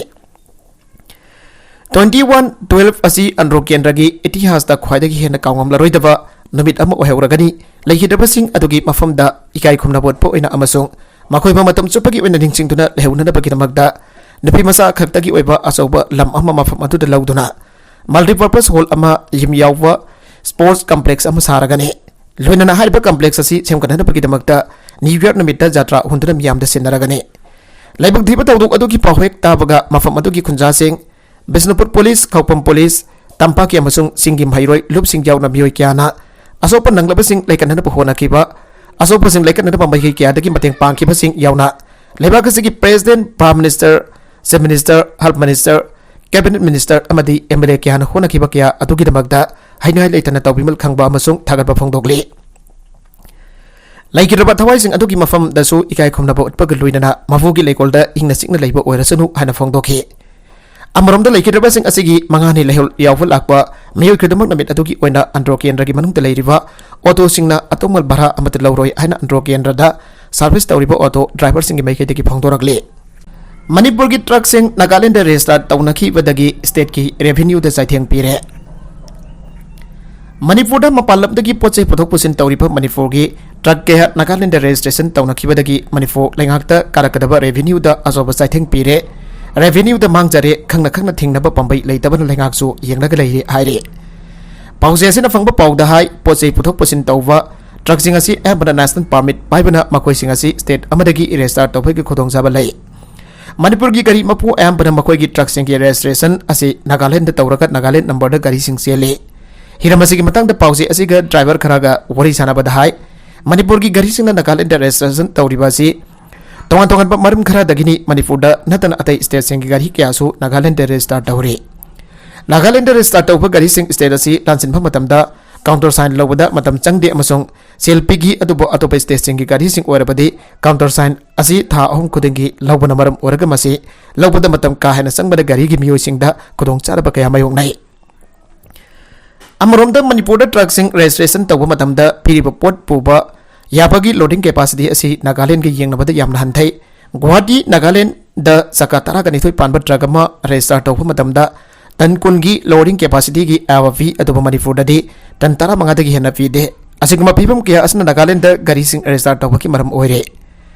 Twenty one twelve ꯑꯁꯤ ꯑꯟꯗ꯭ꯔꯣ ꯀꯦꯟꯗ꯭ꯔꯒꯤ ꯏꯇꯤꯍꯥꯁꯇ ꯈ꯭ꯋꯥꯏꯗꯒꯤ ꯍꯦꯟꯅ ꯀꯥꯎꯉꯝꯂꯔꯣꯏꯗꯕ ꯅꯨꯃꯤꯠ ꯑꯃ ꯑꯣꯏꯍꯧꯔꯒꯅꯤ꯫ ꯂꯩꯈꯤꯗꯕꯁꯤꯡ ꯑꯗꯨꯒꯤ ꯃꯐꯝꯗ ꯏꯀꯥꯏ ꯈꯨꯝꯅꯕ ꯎꯠꯄ ꯑꯣꯏꯅ ꯑꯃꯁꯨꯡ ꯃꯈꯣꯏꯕꯨ ꯃꯇꯝ ꯆꯨꯞꯄꯒꯤ ꯑꯣꯏꯅ ꯅꯤꯡꯁꯤꯡꯗꯨꯅ ꯂꯩꯍꯧꯅꯅꯕꯒꯤꯗꯃꯛꯇ ꯅꯨꯄꯤ ꯃꯆꯥ ꯈꯛꯇꯒꯤ ꯑꯣꯏꯕ ꯑꯆꯧꯕ ꯂꯝ ꯑꯃ ꯃꯐꯝ ꯑꯗꯨꯗ ꯂꯧꯗꯨꯅ multipurpose hall ꯑꯃ ꯌꯨꯝ ꯌꯥꯎꯕ sports complex ꯑꯃ ꯁꯥꯔꯒꯅꯤ꯫ ꯂꯣꯏꯅꯅ ꯍꯥꯏꯔꯤꯕ complex ꯑꯁꯤ ꯁꯦꯝꯒꯠꯅꯅꯕꯒꯤꯗꯃꯛꯇ New Year ꯅꯨꯃꯤꯠꯇ ꯖꯥꯇ꯭ꯔꯥ ꯍꯨꯟꯗꯨꯅ ꯃꯤꯌꯥꯝꯗ ꯁꯤꯟꯅꯔꯒꯅꯤ꯫ ꯂꯥꯏꯕꯛ ꯊꯤꯕ ꯊꯧꯗꯣꯛ ꯑꯗꯨꯒꯤ ꯄꯥꯎ ꯍꯦꯛ ꯇꯥꯕꯒ ꯃꯐꯝ ꯑꯗꯨꯒꯤ ꯈꯨꯟꯖꯥꯁꯤꯡ, ꯕꯤꯁꯅꯨꯄꯨꯔ ꯄꯨꯂꯤꯁ, ꯈꯧꯄꯨꯝ ꯄꯨꯂꯤꯁ, ꯇꯝꯄꯥꯛꯀꯤ ꯑꯃꯁꯨꯡ ꯆꯤꯡꯒꯤ ꯃꯍꯩꯔꯣꯏ ꯂꯨꯞꯁꯤꯡ ꯌꯥꯎꯅ ꯃꯤꯑꯣꯏ ꯀꯌꯥꯅ ꯑꯁꯣꯛꯄ ꯅꯪꯂꯕꯁꯤꯡ ꯂꯩꯀꯠꯅꯅꯕ ꯍꯣꯠꯅꯈꯤꯕ, ꯑꯁꯣꯛꯄꯁꯤꯡ ꯂꯩꯀꯠꯅꯅꯕ ꯃꯥꯏꯀꯩ ꯀꯌꯥꯗꯒꯤ ꯃꯇꯦꯡ ꯄꯥꯡꯈꯤꯕꯁꯤꯡ ꯌꯥꯎꯅ ꯂꯩꯕꯥꯛ ꯑꯁꯤꯒꯤ President, Prime Minister, Chief Minister, Health Minister, Cabinet Minister ꯑꯃꯗꯤ M L A ꯀꯌꯥꯅ ꯍꯣꯠꯅꯈꯤꯕ ꯀꯌꯥ ꯑꯗꯨꯒꯤꯗꯃꯛꯇ ꯍꯥꯏꯅꯤꯡꯉꯥꯏ ꯂꯩꯇꯅ ꯇꯧꯕꯤꯃꯜ ꯈꯪꯕ ꯑꯃꯁꯨꯡ ꯊꯥꯒꯠꯄ ꯐꯣꯡꯗꯣꯛꯂꯤ꯫ ꯂꯩꯈꯤꯗ꯭ꯔꯕ ꯊꯋꯥꯏꯁꯤꯡ ꯑꯗꯨꯒꯤ ꯃꯐꯝꯗꯁꯨ ꯏꯀꯥꯏ ꯈꯨꯝꯅꯕ ꯎꯠꯄꯒ ꯂꯣꯏꯅꯅ ꯃꯄꯨꯒꯤ ꯂꯩꯀꯣꯜꯗ ꯏꯪꯅ ꯆꯤꯛꯅ ꯂꯩꯕ ꯑꯣꯏꯔꯁꯅꯨ ꯍꯥꯏꯅ ꯐꯣꯡꯗꯣꯛꯈꯤ꯫ ꯑꯃꯔꯣꯝꯗ ꯂꯩꯈꯤꯗ꯭ꯔꯕꯁꯤꯡ ꯑꯁꯤꯒꯤ ꯃꯉꯥꯅꯤ ꯂꯩꯍꯧ-, ꯌꯥꯎꯕ ꯂꯥꯛꯄ ꯃꯤꯑꯣꯏ ꯈꯨꯗꯤꯡꯃꯛ ꯅꯨꯃꯤꯠ ꯑꯗꯨꯒꯤ ꯑꯣꯏꯅ ꯑꯟꯗ꯭ꯔꯣ ꯀꯦꯟꯗ꯭ꯔꯒꯤ ꯃꯅꯨꯡꯗ ꯂꯩꯔꯤꯕ ꯑꯣꯇꯣꯁꯤꯡꯅ ꯑꯇꯣꯡꯕ ꯚꯥꯔꯥ ꯑꯃꯠꯇ ꯂꯧꯔꯣꯏ ꯍꯥꯏꯅ ꯑꯟꯗ꯭ꯔꯣ ꯀꯦꯟꯗ꯭ꯔꯗ service ꯇꯧꯔꯤꯕ ꯑꯣꯇꯣ driverꯁꯤꯡꯒꯤ ꯃꯥꯏꯀꯩꯗꯒꯤ ꯐꯣꯡꯗꯣꯔꯛꯂꯤ꯫ ꯃꯅꯤꯄꯨꯔꯒꯤ truckꯁꯤꯡ ꯅꯥꯒꯥꯂꯦꯟꯗ register ꯇꯧꯅꯈꯤꯕꯗꯒꯤ stateꯀꯤ revenueꯗ ꯆꯩꯊꯦꯡ ꯄꯤꯔꯦ꯫ ꯃꯅꯤꯄꯨꯔꯗ ꯃꯄꯥꯟ ꯂꯝꯗꯒꯤ ꯄꯣꯠ ꯆꯩ ꯄꯨꯊꯣꯛ ꯄꯨꯁꯤꯟ ꯇꯧꯔꯤꯕ ꯃꯅꯤꯄꯨꯔꯒꯤ truck ꯀꯌꯥ ꯅꯥꯒꯥꯂꯦꯟꯗ registration ꯇꯧꯅꯈꯤꯕꯗꯒꯤ ꯃꯅꯤꯄꯨꯔ ꯂꯩꯉꯥꯛꯇ ꯀꯥꯔꯛꯀꯗꯕ revenueꯗ ꯑꯆꯧꯕ ꯆꯩꯊꯦꯡ ꯄꯤꯔꯦ꯫ Revenueꯗ ꯃꯥꯡꯖꯔꯦ, ꯈꯪꯅ ꯈꯪꯅ ꯊꯤꯡꯅꯕ ꯄꯥꯝꯕꯩ ꯂꯩꯇꯕꯅ ꯂꯩꯉꯥꯛꯁꯨ ꯌꯦꯡꯂꯒ ꯂꯩꯔꯦ ꯍꯥꯏꯔꯤ꯫ ꯄꯥꯎꯆꯦ ꯑꯁꯤꯅ ꯐꯪꯕ ꯄꯥꯎꯗ ꯍꯥꯏ, ꯄꯣꯠ ꯆꯩ ꯄꯨꯊꯣꯛ ꯄꯨꯁꯤꯟ ꯇꯧꯕ truckꯁꯤꯡ ꯑꯁꯤ ꯑꯌꯥꯝꯕꯅ national permit ꯄꯥꯏꯕꯅ ꯃꯈꯣꯏꯁꯤꯡ ꯑꯁꯤ state ꯑꯃꯗꯒꯤ register ꯇꯧꯕꯒꯤ ꯈꯨꯗꯣꯡꯆꯥꯕ ꯂꯩ꯫ ꯃꯅꯤꯄꯨꯔꯒꯤ ꯒꯥꯔꯤ ꯃꯄꯨ ꯑꯌꯥꯝꯕꯅ ꯃꯈꯣꯏꯒꯤ truckꯁꯤꯡꯒꯤ registration ꯑꯁꯤ ꯅꯥꯒꯥꯂꯦꯟꯗ ꯇꯧꯔꯒ ꯅꯥꯒꯥꯂꯦꯟ numberꯗ ꯒꯥꯔꯤꯁꯤꯡ ꯆꯦꯜꯂꯤ꯫ ꯍꯤꯔꯝ ꯑꯁꯤꯒꯤ ꯃꯇꯥꯡꯗ ꯄꯥꯎꯆꯦ ꯑꯁꯤꯒ driver ꯈꯔꯒ ꯋꯥꯔꯤ ꯁꯥꯟꯅꯕꯗ ꯍꯥꯏ, ꯃꯅꯤꯄꯨꯔꯒꯤ ꯒꯥꯔꯤꯁꯤꯡꯅ ꯅꯥꯒꯥꯂꯦꯟꯗ registration ꯇꯧꯔꯤꯕ ꯑꯁꯤ ꯇꯣꯉꯥꯟ ꯇꯣꯉꯥꯟꯕ ꯃꯔꯝ ꯈꯔꯗꯒꯤꯅꯤ꯫ ꯃꯅꯤꯄꯨꯔꯗ ꯅꯠꯇꯅ ꯑꯇꯩ stateꯁꯤꯡꯒꯤ ꯒꯥꯔꯤ ꯀꯌꯥꯁꯨ ꯅꯥꯒꯥꯂꯦꯟꯗ register ꯇꯧꯔꯤ꯫ ꯅꯥꯒꯥꯂꯦꯟꯗ register ꯇꯧꯕ ꯒꯥꯔꯤꯁꯤꯡ state ꯑꯁꯤ ꯂꯥꯟꯁꯤꯟꯕ ꯃꯇꯝꯗ counter sign ꯂꯧꯕꯗ ꯃꯇꯝ ꯆꯪꯗꯦ ꯑꯃꯁꯨꯡ ꯁꯦꯜ ꯄꯤꯈꯤ, ꯑꯗꯨꯕꯨ ꯑꯇꯣꯞꯄ stateꯁꯤꯡꯒꯤ ꯒꯥꯔꯤꯁꯤꯡ ꯑꯣꯏꯔꯕꯗꯤ counter sign ꯑꯁꯤ ꯊꯥ ꯑꯍꯨꯝ ꯈꯨꯗꯤꯡꯒꯤ ꯂꯧꯕꯅ ꯃꯔꯝ ꯑꯣꯏꯔꯒ ꯃꯁꯤ ꯂꯧꯕꯗ ꯃꯇꯝ ꯀꯥ ꯍꯦꯟꯅ ꯆꯪꯕꯅ ꯒꯥꯔꯤꯒꯤ ꯃꯤꯑꯣꯏꯁꯤꯡꯗ ꯈꯨꯗꯣꯡꯆꯥꯗꯕ ꯀꯌꯥ ꯃꯥꯌꯣꯛꯅꯩ꯫ ꯑꯃꯔꯣꯝꯗ ꯃꯅꯤꯄꯨꯔꯗ truckꯁꯤꯡ registration ꯇꯧꯕ ꯃꯇꯝꯗ ꯄꯤꯔꯤꯕ ꯄꯣꯠ ꯄꯨꯕ ꯌꯥꯕꯒꯤ loading capacity ꯑꯁꯤ ꯅꯥꯒꯥꯂꯦꯟꯒ ꯌꯦꯡꯅꯕꯗ ꯌꯥꯝꯅ ꯍꯟꯊꯩ꯫ ꯒꯨꯋꯥꯍꯥꯇꯤ, ꯅꯥꯒꯥꯂꯦꯟꯗ ꯆꯀꯥ ꯇꯔꯥꯒ ꯅꯤꯊꯣꯏ ꯄꯥꯟꯕ truck ꯑꯃ register ꯇꯧꯕ ꯃꯇꯝꯗ ton ꯀꯨꯟꯒꯤ loading capacityꯒꯤ ꯑꯌꯥꯕ ꯄꯤ, ꯑꯗꯨꯕꯨ ꯃꯅꯤꯄꯨꯔꯗꯗꯤ ton ꯇꯔꯥꯃꯉꯥꯗꯒꯤ ꯍꯦꯟꯅ ꯄꯤꯗꯦ꯫ ꯑꯁꯤꯒꯨꯝꯕ ꯐꯤꯕꯝ ꯀꯌꯥ ꯑꯁꯤꯅ ꯅꯥꯒꯥꯂꯦꯟꯗ ꯒꯥꯔꯤꯁꯤꯡ register ꯇꯧꯕꯒꯤ ꯃꯔꯝ ꯑꯣꯏꯔꯦ꯫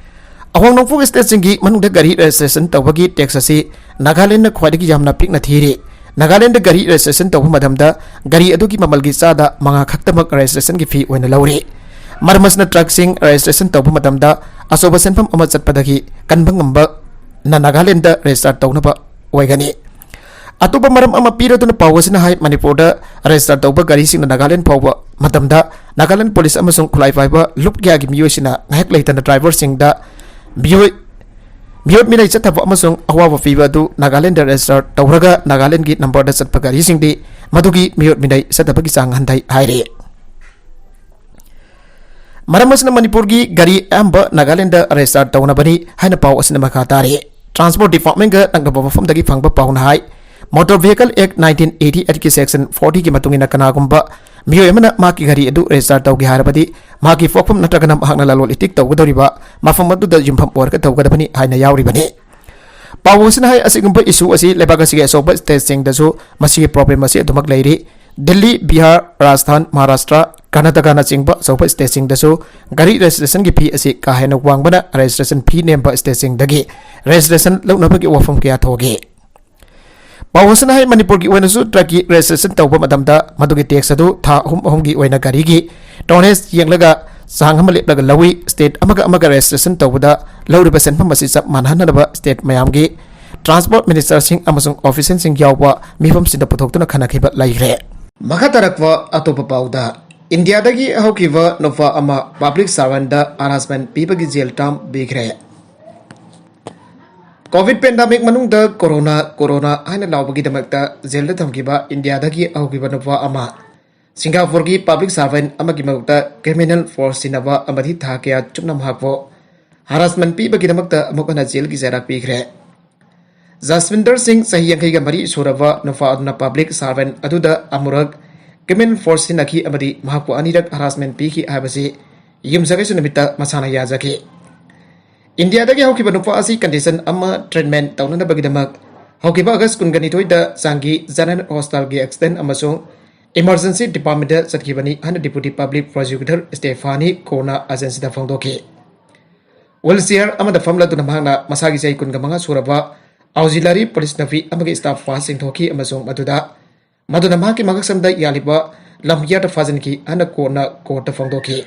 ꯑꯋꯥꯡ ꯅꯣꯡꯄꯣꯛ stateꯁꯤꯡꯒꯤ ꯃꯅꯨꯡꯗ ꯒꯥꯔꯤ registration ꯇꯧꯕꯒꯤ tax ꯑꯁꯤ ꯅꯥꯒꯥꯂꯦꯟꯗꯅ ꯈ꯭ꯋꯥꯏꯗꯒꯤ ꯌꯥꯝꯅ ꯄꯤꯛꯅ ꯊꯤꯔꯤ꯫ ꯅꯥꯒꯥꯂꯦꯟꯗ ꯒꯥꯔꯤ ꯔꯦꯖꯤꯁꯇ꯭ꯔꯦꯁꯟ ꯇꯧꯕ ꯃꯇꯝꯗ ꯒꯥꯔꯤ ꯑꯗꯨꯒꯤ ꯃꯃꯜꯒꯤ ꯆꯥꯗ ꯃꯉꯥ ꯈꯛꯇꯃꯛ ꯔꯦꯖꯤꯁꯇ꯭ꯔꯦꯁꯟꯒꯤ ꯐꯤ ꯑꯣꯏꯅ ꯂꯧꯔꯤ꯫ ꯃꯔꯝ ꯑꯁꯤꯅ ꯇ꯭ꯔꯛꯁꯤꯡ ꯔꯦꯖꯤꯁꯇ꯭ꯔꯦꯁꯟ ꯇꯧꯕ ꯃꯇꯝꯗ ꯑꯆꯧꯕ ꯁꯦꯟꯐꯝ ꯑꯃ ꯆꯠꯄꯗꯒꯤ ꯀꯟꯕ ꯉꯝꯕꯅ ꯅꯥꯒꯥꯂꯦꯟꯗ ꯔꯦꯖꯤꯁꯇꯥꯔ ꯇꯧꯅꯕ ꯑꯣꯏꯒꯅꯤ꯫ ꯑꯇꯣꯞꯄ ꯃꯔꯝ ꯑꯃ ꯄꯤꯔꯗꯨꯅ ꯄꯥꯎ ꯑꯁꯤꯅ ꯍꯥꯏ, ꯃꯅꯤꯄꯨꯔꯗ ꯔꯦꯖꯤꯁꯇꯥꯔ ꯇꯧꯕ ꯒꯥꯔꯤꯁꯤꯡꯅ ꯅꯥꯒꯥꯂꯦꯟ ꯐꯥꯎꯕ ꯃꯇꯝꯗ ꯅꯥꯒꯥꯂꯦꯟ ꯄꯨꯂꯤꯁ ꯑꯃꯁꯨꯡ ꯈꯨꯠꯂꯥꯏ ꯄꯥꯏꯕ ꯂꯨꯞ ꯀꯌꯥꯒꯤ ꯃꯤꯑꯣꯏꯁꯤꯡꯅ ꯉꯥꯏꯍꯥꯛ ꯂꯩꯇꯅ ꯗ꯭ꯔꯥꯏꯚꯔꯁꯤꯡꯗ ꯃꯤꯑꯣꯏ ꯃꯤꯑꯣꯠ ꯃꯤꯅꯩ ꯆꯠꯊꯕ ꯑꯃꯁꯨꯡ ꯑꯋꯥꯕ ꯄꯤꯕ ꯑꯗꯨ ꯅꯥꯒꯥꯂꯦꯟꯗ ꯔꯦꯖꯤꯁꯇꯥꯔ ꯇꯧꯔꯒ ꯅꯥꯒꯥꯂꯦꯟꯒꯤ ꯅꯝꯕꯔꯗ ꯆꯠꯄ ꯒꯥꯔꯤꯁꯤꯡꯗꯤ ꯃꯗꯨꯒꯤ ꯃꯤꯑꯣꯠ ꯃꯤꯅꯩ ꯆꯠꯊꯕꯒꯤ ꯆꯥꯡ ꯍꯟꯊꯩ ꯍꯥꯏꯔꯤ꯫ ꯃꯔꯝ ꯑꯁꯤꯅ ꯃꯅꯤꯄꯨꯔꯒꯤ ꯒꯥꯔꯤ ꯑꯌꯥꯝꯕ ꯅꯥꯒꯥꯂꯦꯟꯗ ꯔꯦꯖꯤꯁꯇꯥꯔ ꯇꯧꯅꯕꯅꯤ ꯍꯥꯏꯅ ꯄꯥꯎ ꯑꯁꯤꯅ ꯃꯈꯥ ꯇꯥꯔꯤ꯫ ꯇ꯭ꯔꯥꯟꯁꯄꯣꯔꯠ ꯗꯤꯄꯥꯔꯠꯃꯦꯟꯒ ꯅꯛꯅꯕ ꯃꯐꯝꯗꯒꯤ ꯐꯪꯕ ꯄꯥꯎꯅ ꯍꯥꯏ, ꯃꯣꯇꯣꯔ ꯚꯤꯍꯤꯀꯜ ꯑꯦꯛ ꯅꯥꯏꯟꯇꯤꯟ ꯑꯩꯠꯇꯤ ꯑꯩꯠꯀꯤ ꯁꯦꯛꯁꯟ ꯐꯣꯔꯇꯤꯒꯤ ꯃꯇꯨꯡ ꯏꯟꯅ ꯀꯅꯥꯒꯨꯝꯕ ꯃꯤꯑꯣꯏ ꯑꯃꯅ ꯃꯍꯥꯛꯀꯤ ꯒꯥꯔꯤ ꯑꯗꯨ ꯔꯦꯖꯤꯁꯇꯥꯔ ꯇꯧꯒꯦ ꯍꯥꯏꯔꯕꯗꯤ ꯃꯍꯥꯛꯀꯤ ꯄꯣꯛꯐꯝ ꯅꯠꯇ꯭ꯔꯒꯅ ꯃꯍꯥꯛꯅ ꯂꯂꯣꯟ ꯏꯇꯤꯛ ꯇꯧꯒꯗꯧꯔꯤꯕ ꯃꯐꯝ ꯑꯗꯨꯗ ꯌꯨꯝꯐꯝ ꯑꯣꯏꯔꯒ ꯇꯧꯒꯗꯕꯅꯤ ꯍꯥꯏꯅ ꯌꯥꯎꯔꯤꯕꯅꯤ꯫ ꯄꯥꯎ ꯑꯁꯤꯅ ꯍꯥꯏ, ꯑꯁꯤꯒꯨꯝꯕ ꯏꯁꯨ ꯑꯁꯤ ꯂꯩꯕꯥꯛ ꯑꯁꯤꯒꯤ ꯑꯆꯧꯕ ꯁ꯭ꯇꯦꯠꯁꯤꯡꯗꯁꯨ ꯃꯁꯤꯒꯤ ꯄ꯭ꯔꯣꯕ꯭ꯂꯦꯝ ꯑꯁꯤ ꯑꯗꯨꯃꯛ ꯂꯩꯔꯤ꯫ ꯗꯤꯜꯂꯤ, ꯕꯤꯍꯥꯔ, ꯔꯥꯖꯁꯊꯥꯟ, ꯃꯍꯥꯔꯥꯁꯇ꯭ꯔ, ꯀꯔꯅꯥꯇꯀꯥꯅꯆꯤꯡꯕ ꯑꯆꯧꯕ ꯁ꯭ꯇꯦꯠꯁꯤꯡꯗꯁꯨ ꯒꯥꯔꯤ ꯔꯦꯖꯤꯁꯇ꯭ꯔꯦꯁꯟꯒꯤ ꯐꯤ ꯑꯁꯤ ꯀꯥ ꯍꯦꯟꯅ ꯋꯥꯡꯕꯅ ꯔꯦꯖꯤꯁꯇ꯭ꯔꯦꯁꯟ ꯐꯤ ꯅꯦꯝꯕ ꯁ꯭ꯇꯦꯠꯁꯤꯡꯗꯒꯤ ꯔꯦꯖꯤꯁꯇ꯭ꯔꯦꯁꯟ ꯂꯧꯅꯕꯒꯤ ꯋꯥꯐꯝ ꯀꯌꯥ ꯊꯣꯛꯏ꯫ ꯄꯥꯎ ꯑꯁꯤꯅ ꯍꯥꯏ, ꯃꯅꯤꯄꯨꯔꯒꯤ ꯑꯣꯏꯅꯁꯨ ꯇ꯭ꯔꯛꯀꯤ ꯔꯦꯖꯤꯁꯇ꯭ꯔꯦꯁꯟ ꯇꯧꯕ ꯃꯇꯝꯗ ꯃꯗꯨꯒꯤ ꯇꯦꯛꯁ ꯑꯗꯨ ꯊꯥ ꯑꯍꯨꯝ ꯑꯍꯨꯝꯒꯤ ꯑꯣꯏꯅ ꯒꯥꯔꯤꯒꯤ ꯇꯣꯅꯦꯖ ꯌꯦꯡꯂꯒ ꯆꯥꯡ ꯑꯃ ꯂꯦꯞꯂꯒ ꯂꯧꯏ꯫ ꯁ꯭ꯇꯦꯠ ꯑꯃꯒ ꯑꯃꯒ ꯔꯦꯖꯤꯁꯇ꯭ꯔꯦꯁꯟ ꯇꯧꯕꯗ ꯂꯧꯔꯤꯕ ꯁꯦꯟꯐꯝ ꯑꯁꯤ ꯆꯞ ꯃꯥꯟꯅꯍꯟꯅꯕ ꯁ꯭ꯇꯦꯠ ꯃꯌꯥꯝꯒꯤ ꯇ꯭ꯔꯥꯟꯁꯄꯣꯔꯠ ꯃꯤꯅꯤꯁꯇꯔꯁꯤꯡ ꯑꯃꯁꯨꯡ ꯑꯣꯐꯤꯁꯤꯌꯦꯜꯁꯤꯡ ꯌꯥꯎꯕ ꯃꯤꯐꯝꯁꯤꯡꯗ ꯄꯨꯊꯣꯛꯇꯨꯅ ꯈꯟꯅꯈꯤꯕ ꯂꯩꯈ꯭ꯔꯦ꯫ ꯃꯈꯥ ꯇꯥꯔꯛꯄ ꯑꯇꯣꯞꯄ ꯄꯥꯎꯗ, ꯏꯟꯗꯤꯌꯥꯗꯒꯤ ꯍꯧꯈꯤꯕ ꯅꯨꯄꯥ ꯑꯃ ꯄꯕ꯭ꯂꯤꯛ ꯁꯥꯔꯚꯦꯟꯗ ꯍꯔꯥꯁꯃꯦꯟ ꯄꯤꯕꯒꯤ ꯖꯦꯜ ꯇꯥꯝ ꯄꯤꯈ꯭ꯔꯦ꯫ ꯀꯣꯚꯤꯗ ꯄꯦꯟꯗꯥꯃꯤꯛ ꯃꯅꯨꯡꯗ ꯀꯣꯔꯣꯅꯥ, ꯀꯣꯔꯣꯅꯥ ꯍꯥꯏꯅ ꯂꯥꯎꯕꯒꯤꯗꯃꯛꯇ ꯖꯦꯜꯗ ꯊꯝꯈꯤꯕ ꯏꯟꯗꯤꯌꯥꯗꯒꯤ ꯍꯧꯈꯤꯕ ꯅꯨꯄꯥ ꯑꯃ ꯁꯤꯡꯒꯥꯄꯨꯔꯒꯤ ꯄꯕ꯭ꯂꯤꯛ ꯁꯥꯔꯚꯦꯟ ꯑꯃꯒꯤ ꯃꯥꯌꯣꯛꯇ ꯀ꯭ꯔꯤꯃꯤꯅꯦꯜ ꯐꯣꯔꯁ ꯁꯤꯖꯤꯟꯅꯕ ꯑꯃꯗꯤ ꯊꯥ ꯀꯌꯥ ꯆꯨꯞꯅ ꯃꯍꯥꯛꯄꯨ ꯍꯔꯥꯁꯃꯦꯟ ꯄꯤꯕꯒꯤꯗꯃꯛꯇ ꯑꯃꯨꯛ ꯍꯟꯅ ꯖꯦꯜꯒꯤ ꯆꯩꯔꯥꯛ ꯄꯤꯈ꯭ꯔꯦ꯫ ꯖꯁꯋꯤꯟꯗꯔ ꯁꯤꯡ, ꯆꯍꯤ ꯌꯥꯡꯈꯩꯒ ꯃꯔꯤ ꯁꯨꯔꯕ ꯅꯨꯄꯥ ꯑꯗꯨꯅ ꯄꯕ꯭ꯂꯤꯛ ꯁꯥꯔꯚꯦꯟ ꯑꯗꯨꯗ ꯑꯃꯨꯔꯛ ꯀ꯭ꯔꯤꯃꯤꯅꯦꯜ ꯐꯣꯔꯁ ꯁꯤꯖꯤꯟꯅꯈꯤ ꯑꯃꯗꯤ ꯃꯍꯥꯛꯄꯨ ꯑꯅꯤꯔꯛ ꯍꯔꯥꯁꯃꯦꯟ ꯄꯤꯈꯤ ꯍꯥꯏꯕꯁꯤ ꯌꯨꯝꯁꯀꯩꯁ ꯅꯨꯃꯤꯠꯇ ꯃꯁꯥꯅ ꯌꯥꯖꯈꯤ꯫ ꯏꯟꯗꯤꯌꯥꯗꯒꯤ ꯍꯧꯈꯤꯕ ꯅꯨꯄꯥ ꯑꯁꯤ ꯀꯟꯗꯤꯁꯟ ꯑꯃ ꯇ꯭ꯔꯤꯠꯃꯦꯟ ꯇꯧꯅꯅꯕꯒꯤꯗꯃꯛ ꯍꯧꯈꯤꯕ ꯑꯥꯒꯁ ꯀꯨꯟꯒ ꯅꯤꯊꯣꯏꯗ ꯆꯥꯡꯒꯤ ꯖꯦꯅꯔꯦꯜ ꯍꯣꯁꯄꯤꯇꯥꯜꯒꯤ ꯑꯦꯛꯁꯤꯗꯦꯟ ꯑꯃꯁꯨꯡ ꯏꯃꯔꯖꯦꯟꯁꯤ ꯗꯤꯄꯥꯔꯠꯃꯦꯟꯗ ꯆꯠꯈꯤꯕꯅꯤ ꯍꯥꯏꯅ ꯗꯤꯄꯨꯇꯤ ꯄꯕ꯭ꯂꯤꯛ ꯄ꯭ꯔꯣꯁꯤꯀ꯭ꯌꯨꯇꯔ ꯁ꯭ꯇꯦꯐꯥꯅꯤ ꯀꯣꯔꯅ ꯑꯦꯖꯦꯟꯁꯤꯗ ꯐꯣꯡꯗꯣꯛꯈꯤ꯫ ꯋꯤꯜ ꯆꯤꯌꯔ ꯑꯃꯗ ꯐꯝꯂꯗꯨꯅ ꯃꯍꯥꯛꯅ ꯃꯁꯥꯒꯤ ꯆꯍꯤ ꯀꯨꯟꯒ ꯃꯉꯥ ꯁꯨꯔꯕ Auxiliary Police Navy ꯑꯃꯒꯤ staff first ꯆꯤꯡꯊꯣꯛꯈꯤ ꯑꯃꯁꯨꯡ ꯃꯗꯨꯗ, ꯃꯗꯨꯅ ꯃꯍꯥꯛꯀꯤ ꯃꯉꯛꯁꯝꯗ ꯌꯥꯜꯂꯤꯕ ꯂꯝꯌꯥꯔꯗ ꯐꯥꯖꯤꯟꯈꯤ ꯍꯥꯏꯅ ꯀꯣꯟꯅ courtꯇ ꯐꯣꯡꯗꯣꯛꯈꯤ꯫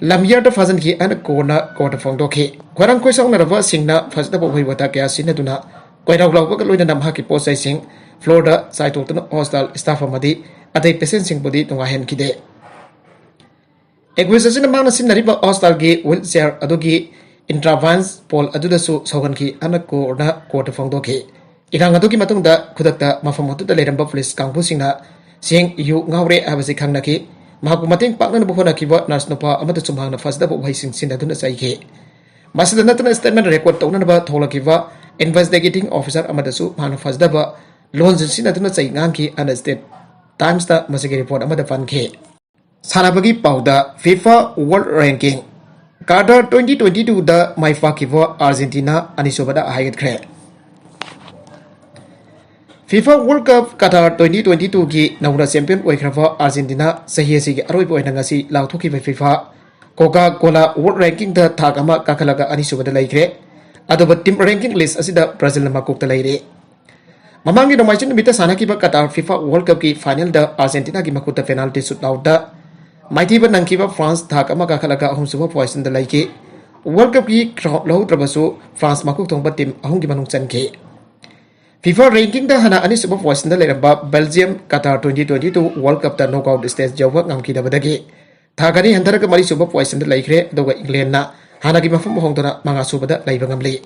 ꯂꯝꯌꯥꯔꯗ ꯐꯥꯖꯤꯟꯈꯤ ꯍꯥꯏꯅ ꯀꯣꯟꯅ courtꯇ ꯐꯣꯡꯗꯣꯛꯈꯤ꯫ ꯈꯣꯏꯔꯥꯡ ꯈꯣꯏꯁꯥꯎꯅꯔꯕꯁꯤꯡꯅ ꯐꯖꯗꯕ ꯎꯍꯩ ꯋꯥꯇꯥ ꯀꯌꯥ ꯁꯤꯖꯤꯟꯅꯗꯨꯅ ꯀꯣꯏꯔꯥꯎ ꯂꯥꯎꯕꯒ ꯂꯣꯏꯅꯅ ꯃꯍꯥꯛꯀꯤ ꯄꯣꯠ ꯆꯩꯁꯤꯡ floorꯗ ꯆꯥꯏꯊꯣꯛꯇꯨꯅ hospital staff ꯑꯃꯗꯤ ꯑꯇꯩ patientꯁꯤꯡꯕꯨꯗꯤ ꯅꯨꯡꯉꯥꯏꯍꯟꯈꯤꯗꯦ꯫ Accused ꯑꯁꯤꯅ ꯃꯍꯥꯛꯅ ꯁꯤꯖꯤꯟꯅꯔꯤꯕ hospitalꯒꯤ wheelchair ꯑꯗꯨꯒꯤ intravenous pole ꯑꯗꯨꯗꯁꯨ ꯁꯧꯍꯟꯈꯤ ꯍꯥꯏꯅ ꯀꯣꯔꯠꯅ courtꯇ ꯐꯣꯡꯗꯣꯛꯈꯤ꯫ ꯏꯔꯥꯡ ꯑꯗꯨꯒꯤ ꯃꯇꯨꯡꯗ ꯈꯨꯗꯛꯇ ꯃꯐꯝ ꯑꯗꯨꯗ ꯂꯩꯔꯝꯕ police ꯀꯥꯡꯕꯨꯁꯤꯡꯅ ꯁꯦꯡ ꯌꯨ ꯉꯥꯎꯔꯦ ꯍꯥꯏꯕꯁꯤ ꯈꯪꯅꯈꯤ꯫ ꯃꯍꯥꯛꯄꯨ ꯃꯇꯦꯡ ꯄꯥꯡꯅꯅꯕ ꯍꯣꯠꯅꯈꯤꯕ nurse ꯅꯨꯄꯥ ꯑꯃꯗꯁꯨ ꯃꯍꯥꯛꯅ ꯐꯖꯗꯕ ꯋꯥꯍꯩꯁꯤꯡ ꯁꯤꯖꯤꯟꯅꯗꯨꯅ ꯆꯩꯈꯤ꯫ ꯃꯁꯤꯗ ꯅꯠꯇꯅ statement record ꯇꯧꯅꯅꯕ ꯊꯣꯛꯂꯛꯈꯤꯕ investigating officer ꯑꯃꯗꯁꯨ ꯃꯍꯥꯛꯅ ꯐꯖꯗꯕ ꯂꯣꯟꯁꯤꯡ ꯁꯤꯖꯤꯟꯅꯗꯨꯅ ꯆꯩ ꯉꯥꯡꯈꯤ ꯍꯥꯏꯅ State Timesꯇ ꯃꯁꯤꯒꯤ report ꯑꯃꯗ ꯄꯟꯈꯤ꯫ ꯁꯥꯟꯅꯕꯒꯤ ꯄꯥꯎꯗ, FIFA World Ranking꯫ Qatar twenty twenty twoꯗ ꯃꯥꯏ ꯄꯥꯛꯈꯤꯕ Argentina ꯑꯅꯤꯁꯨꯕꯗ ꯍꯥꯏꯒꯠꯈ꯭ꯔꯦ꯫ FIFA World Cup Qatar twenty twenty twoꯒꯤ ꯅꯧꯅ champion ꯑꯣꯏꯈ꯭ꯔꯕ Argentina ꯆꯍꯤ ꯑꯁꯤꯒꯤ ꯑꯔꯣꯏꯕ ꯑꯣꯏꯅ ꯉꯁꯤ ꯂꯥꯎꯊꯣꯛꯈꯤꯕ FIFA Coca-Cola World Rankingꯗ ꯊꯥꯛ ꯑꯃ ꯀꯥꯈꯠꯂꯒ ꯑꯅꯤꯁꯨꯕꯗ ꯂꯩꯈ꯭ꯔꯦ꯫ ꯑꯗꯨꯕꯨ team ranking list ꯑꯁꯤꯗ Brazilꯅ ꯃꯀꯣꯛꯇ ꯂꯩꯔꯦ꯫ ꯃꯃꯥꯡꯒꯤ ꯅꯣꯡꯃꯥꯏꯖꯤꯡ ꯅꯨꯃꯤꯠꯇ ꯁꯥꯟꯅꯈꯤꯕ Qatar FIFA World Cupꯀꯤ finalꯗ Argentinaꯒꯤ ꯃꯈꯨꯠꯇ penalty shootoutꯗ ꯃꯥꯏꯊꯤꯕ ꯅꯪꯈꯤꯕ France ꯊꯥꯛ ꯑꯃ ꯀꯥꯈꯠꯂꯒ ꯑꯍꯨꯝꯁꯨꯕ positionꯗ ꯂꯩꯈꯤ꯫ World Cupꯀꯤ crown ꯂꯧꯍꯧꯗ꯭ꯔꯕꯁꯨ France ꯃꯀꯣꯛ ꯊꯣꯡꯕ team ꯑꯍꯨꯝꯒꯤ ꯃꯅꯨꯡ ꯆꯟꯈꯤ꯫ FIFA rankingꯗ ꯍꯥꯟꯅ ꯑꯅꯤꯁꯨꯕ positionꯗ ꯂꯩꯔꯝꯕ Belgium Qatar twenty twenty two World Cupꯇ knockout stage ꯌꯧꯕ ꯉꯝꯈꯤꯗꯕꯗꯒꯤ ꯊꯥꯛ ꯑꯅꯤ ꯍꯟꯊꯔꯒ ꯃꯔꯤꯁꯨꯕ positionꯗ ꯂꯩꯈ꯭ꯔꯦ, ꯑꯗꯨꯒ Englandꯅ ꯍꯥꯟꯅꯒꯤ ꯃꯐꯝ ꯍꯣꯡꯗꯨꯅ ꯃꯉꯥꯁꯨꯕꯗ ꯂꯩꯕ ꯉꯝꯂꯤ꯫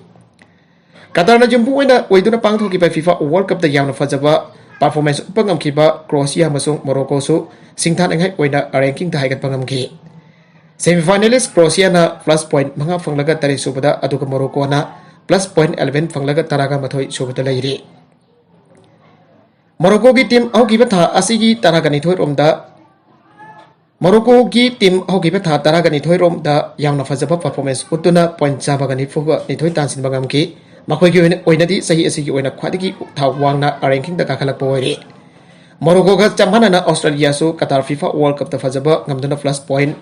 Qatarꯅ ꯌꯨꯝꯕꯨ ꯑꯣꯏꯅ ꯑꯣꯏꯗꯨꯅ ꯄꯥꯡꯊꯣꯛꯈꯤꯕ FIFA World Cupꯇ ꯌꯥꯝꯅ ꯐꯖꯕ performance ꯎꯠꯄ ꯉꯝꯈꯤꯕ Croatia ꯑꯃꯁꯨꯡ Moroccoꯁꯨ ꯁꯤꯡꯊꯥꯅꯤꯡꯉꯥꯏ ꯑꯣꯏꯅ rankingꯗ ꯍꯥꯏꯒꯠꯄ ꯉꯝꯈꯤ꯫ Semifinalist Croatiaꯅ plus point ꯃꯉꯥ ꯐꯪꯂꯒ ꯇꯔꯦꯠ ꯁꯨꯕꯗ, ꯑꯗꯨꯒ Moroccoꯅ plus point eleven ꯐꯪꯂꯒ ꯇꯔꯥꯒ ꯃꯥꯊꯣꯏ ꯁꯨꯕꯗ ꯂꯩꯔꯤ꯫ Moroccoꯒꯤ team ꯍꯧꯈꯤꯕ ꯊꯥ ꯑꯁꯤꯒꯤ ꯇꯔꯥꯒ ꯅꯤꯊꯣꯏ ꯔꯣꯝꯗ, Moroccoꯒꯤ team ꯍꯧꯈꯤꯕ ꯊꯥ ꯇꯔꯥꯒ ꯅꯤꯊꯣꯏ ꯔꯣꯝꯗ ꯌꯥꯝꯅ ꯐꯖꯕ performance ꯎꯠꯇꯨꯅ point ꯆꯥꯝꯃꯒ ꯅꯤꯐꯨꯒ ꯅꯤꯊꯣꯏ ꯇꯥꯟꯁꯤꯟꯕ ꯉꯝꯈꯤ꯫ ꯃꯈꯣꯏꯒꯤ ꯑꯣꯏꯅ, ꯑꯣꯏꯅꯗꯤ ꯆꯍꯤ ꯑꯁꯤꯒꯤ ꯑꯣꯏꯅ ꯈ꯭ꯋꯥꯏꯗꯒꯤ ꯊꯥꯛ ꯋꯥꯡꯅ rankingꯗ ꯀꯥꯈꯠꯂꯛꯄ ꯑꯣꯏꯔꯦ꯫ Moroccoꯒ ꯆꯞ ꯃꯥꯟꯅꯅ Australiaꯁꯨ Qatar FIFA World Cupꯇ ꯐꯖꯕ ꯉꯝꯗꯨꯅ plus point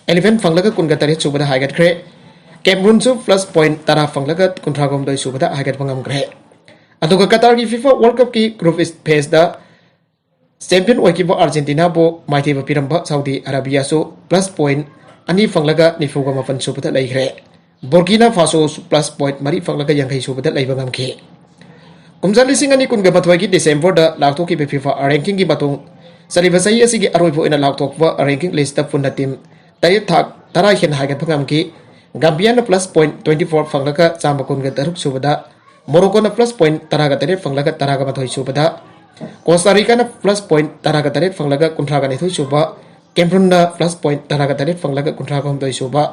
eleven ꯐꯪꯂꯒ ꯀꯨꯟꯒ ꯇꯔꯦꯠ ꯁꯨꯕꯗ ꯍꯥꯏꯒꯠꯈ꯭ꯔꯦ꯫ ꯀꯦꯝꯔꯨꯟꯁꯨ ꯄ꯭ꯂꯁ ꯄꯣꯏꯟ ꯇꯔꯥ ꯐꯪꯂꯒ ꯀꯨꯟꯊ꯭ꯔꯥ ꯍꯨꯝꯗꯣꯏ ꯁꯨꯕꯗ ꯍꯥꯏꯒꯠꯄ ꯉꯝꯈ꯭ꯔꯦ꯫ ꯑꯗꯨꯒ ꯀꯇꯥꯔꯒꯤ ꯐꯤꯐꯥ ꯋꯥꯔꯜ ꯀꯞꯀꯤ ꯒ꯭ꯔꯨꯞ ꯐꯦꯖꯗ ꯆꯦꯝꯄꯤꯌꯟ ꯑꯣꯏꯈꯤꯕ ꯑꯥꯔꯖꯦꯟꯇꯤꯅꯥꯕꯨ ꯃꯥꯏꯊꯤꯕ ꯄꯤꯔꯝꯕ ꯁꯥꯎꯗꯤ ꯑꯔꯥꯕꯤꯌꯥꯁꯨ ꯄ꯭ꯂꯁ ꯄꯣꯏꯟ ꯑꯅꯤ ꯐꯪꯂꯒ ꯅꯤꯐꯨꯒ ꯃꯥꯄꯟ ꯁꯨꯕꯗ ꯂꯩꯈ꯭ꯔꯦ꯫ ꯕꯣꯔꯀꯤꯅꯥ ꯐꯥꯁꯣꯁꯨ ꯄ꯭ꯂꯁ ꯄꯣꯏꯟ ꯃꯔꯤ ꯐꯪꯂꯒ ꯌꯥꯡꯈꯩ ꯁꯨꯕꯗ ꯂꯩꯕ ꯉꯝꯈꯤ꯫ ꯀꯨꯝꯖꯥ ꯂꯤꯁꯤꯡ ꯑꯅꯤ ꯀꯨꯟꯒ ꯃꯥꯊꯣꯏꯒꯤ ꯗꯤꯁꯦꯝꯕꯔꯗ ꯂꯥꯎꯊꯣꯛꯈꯤꯕ ꯐꯤꯐꯥ ꯔꯦꯡꯀꯤꯡꯒꯤ ꯃꯇꯨꯡ ꯆꯠꯂꯤꯕ ꯆꯍꯤ ꯑꯁꯤꯒꯤ ꯑꯔꯣꯏꯕ ꯑꯣꯏꯅ ꯂꯥꯎꯊꯣꯛꯄ ꯔꯦꯡꯀꯤꯡ ꯂꯤꯁꯇ ꯄꯨꯟꯅ ꯇꯤꯝ ꯇꯔꯦꯠ ꯊꯥꯛ ꯇꯔꯥ ꯍꯦꯟꯅ ꯍꯥꯏꯒꯠꯄ ꯉꯝꯈꯤ꯫ ꯒꯥꯝꯕꯤꯌꯥꯅ ꯄ꯭ꯂꯁ ꯄꯣꯏꯟ ꯇ꯭ꯋꯦꯟꯇꯤ ꯐꯣꯔ ꯐꯪꯂꯒ ꯆꯥꯝꯃ ꯀꯨꯟꯒ ꯇꯔꯨꯛ ꯁꯨꯕꯗ, ꯃꯣꯔꯣꯀꯣꯅ ꯄ꯭ꯂꯁ ꯄꯣꯏꯟ ꯇꯔꯥꯒ ꯇꯔꯦꯠ ꯐꯪꯂꯒ ꯇꯔꯥꯒ ꯃꯥꯊꯣꯏ ꯁꯨꯕꯗ, ꯀꯣꯁꯇꯥ ꯔꯤꯀꯥꯅ ꯄ꯭ꯂꯁ ꯄꯣꯏꯟ ꯇꯔꯥꯒ ꯇꯔꯦꯠ ꯐꯪꯂꯒ ꯀꯨꯟꯊ꯭ꯔꯥꯒ ꯅꯤꯊꯣꯏ ꯁꯨꯕ, ꯀꯦꯝꯔꯨꯟꯅ ꯄ꯭ꯂꯁ ꯄꯣꯏꯟ ꯇꯔꯥꯒ ꯇꯔꯦꯠ ꯐꯪꯂꯒ ꯀꯨꯟꯊ꯭ꯔꯥꯒ ꯍꯨꯝꯗꯣꯏ ꯁꯨꯕ,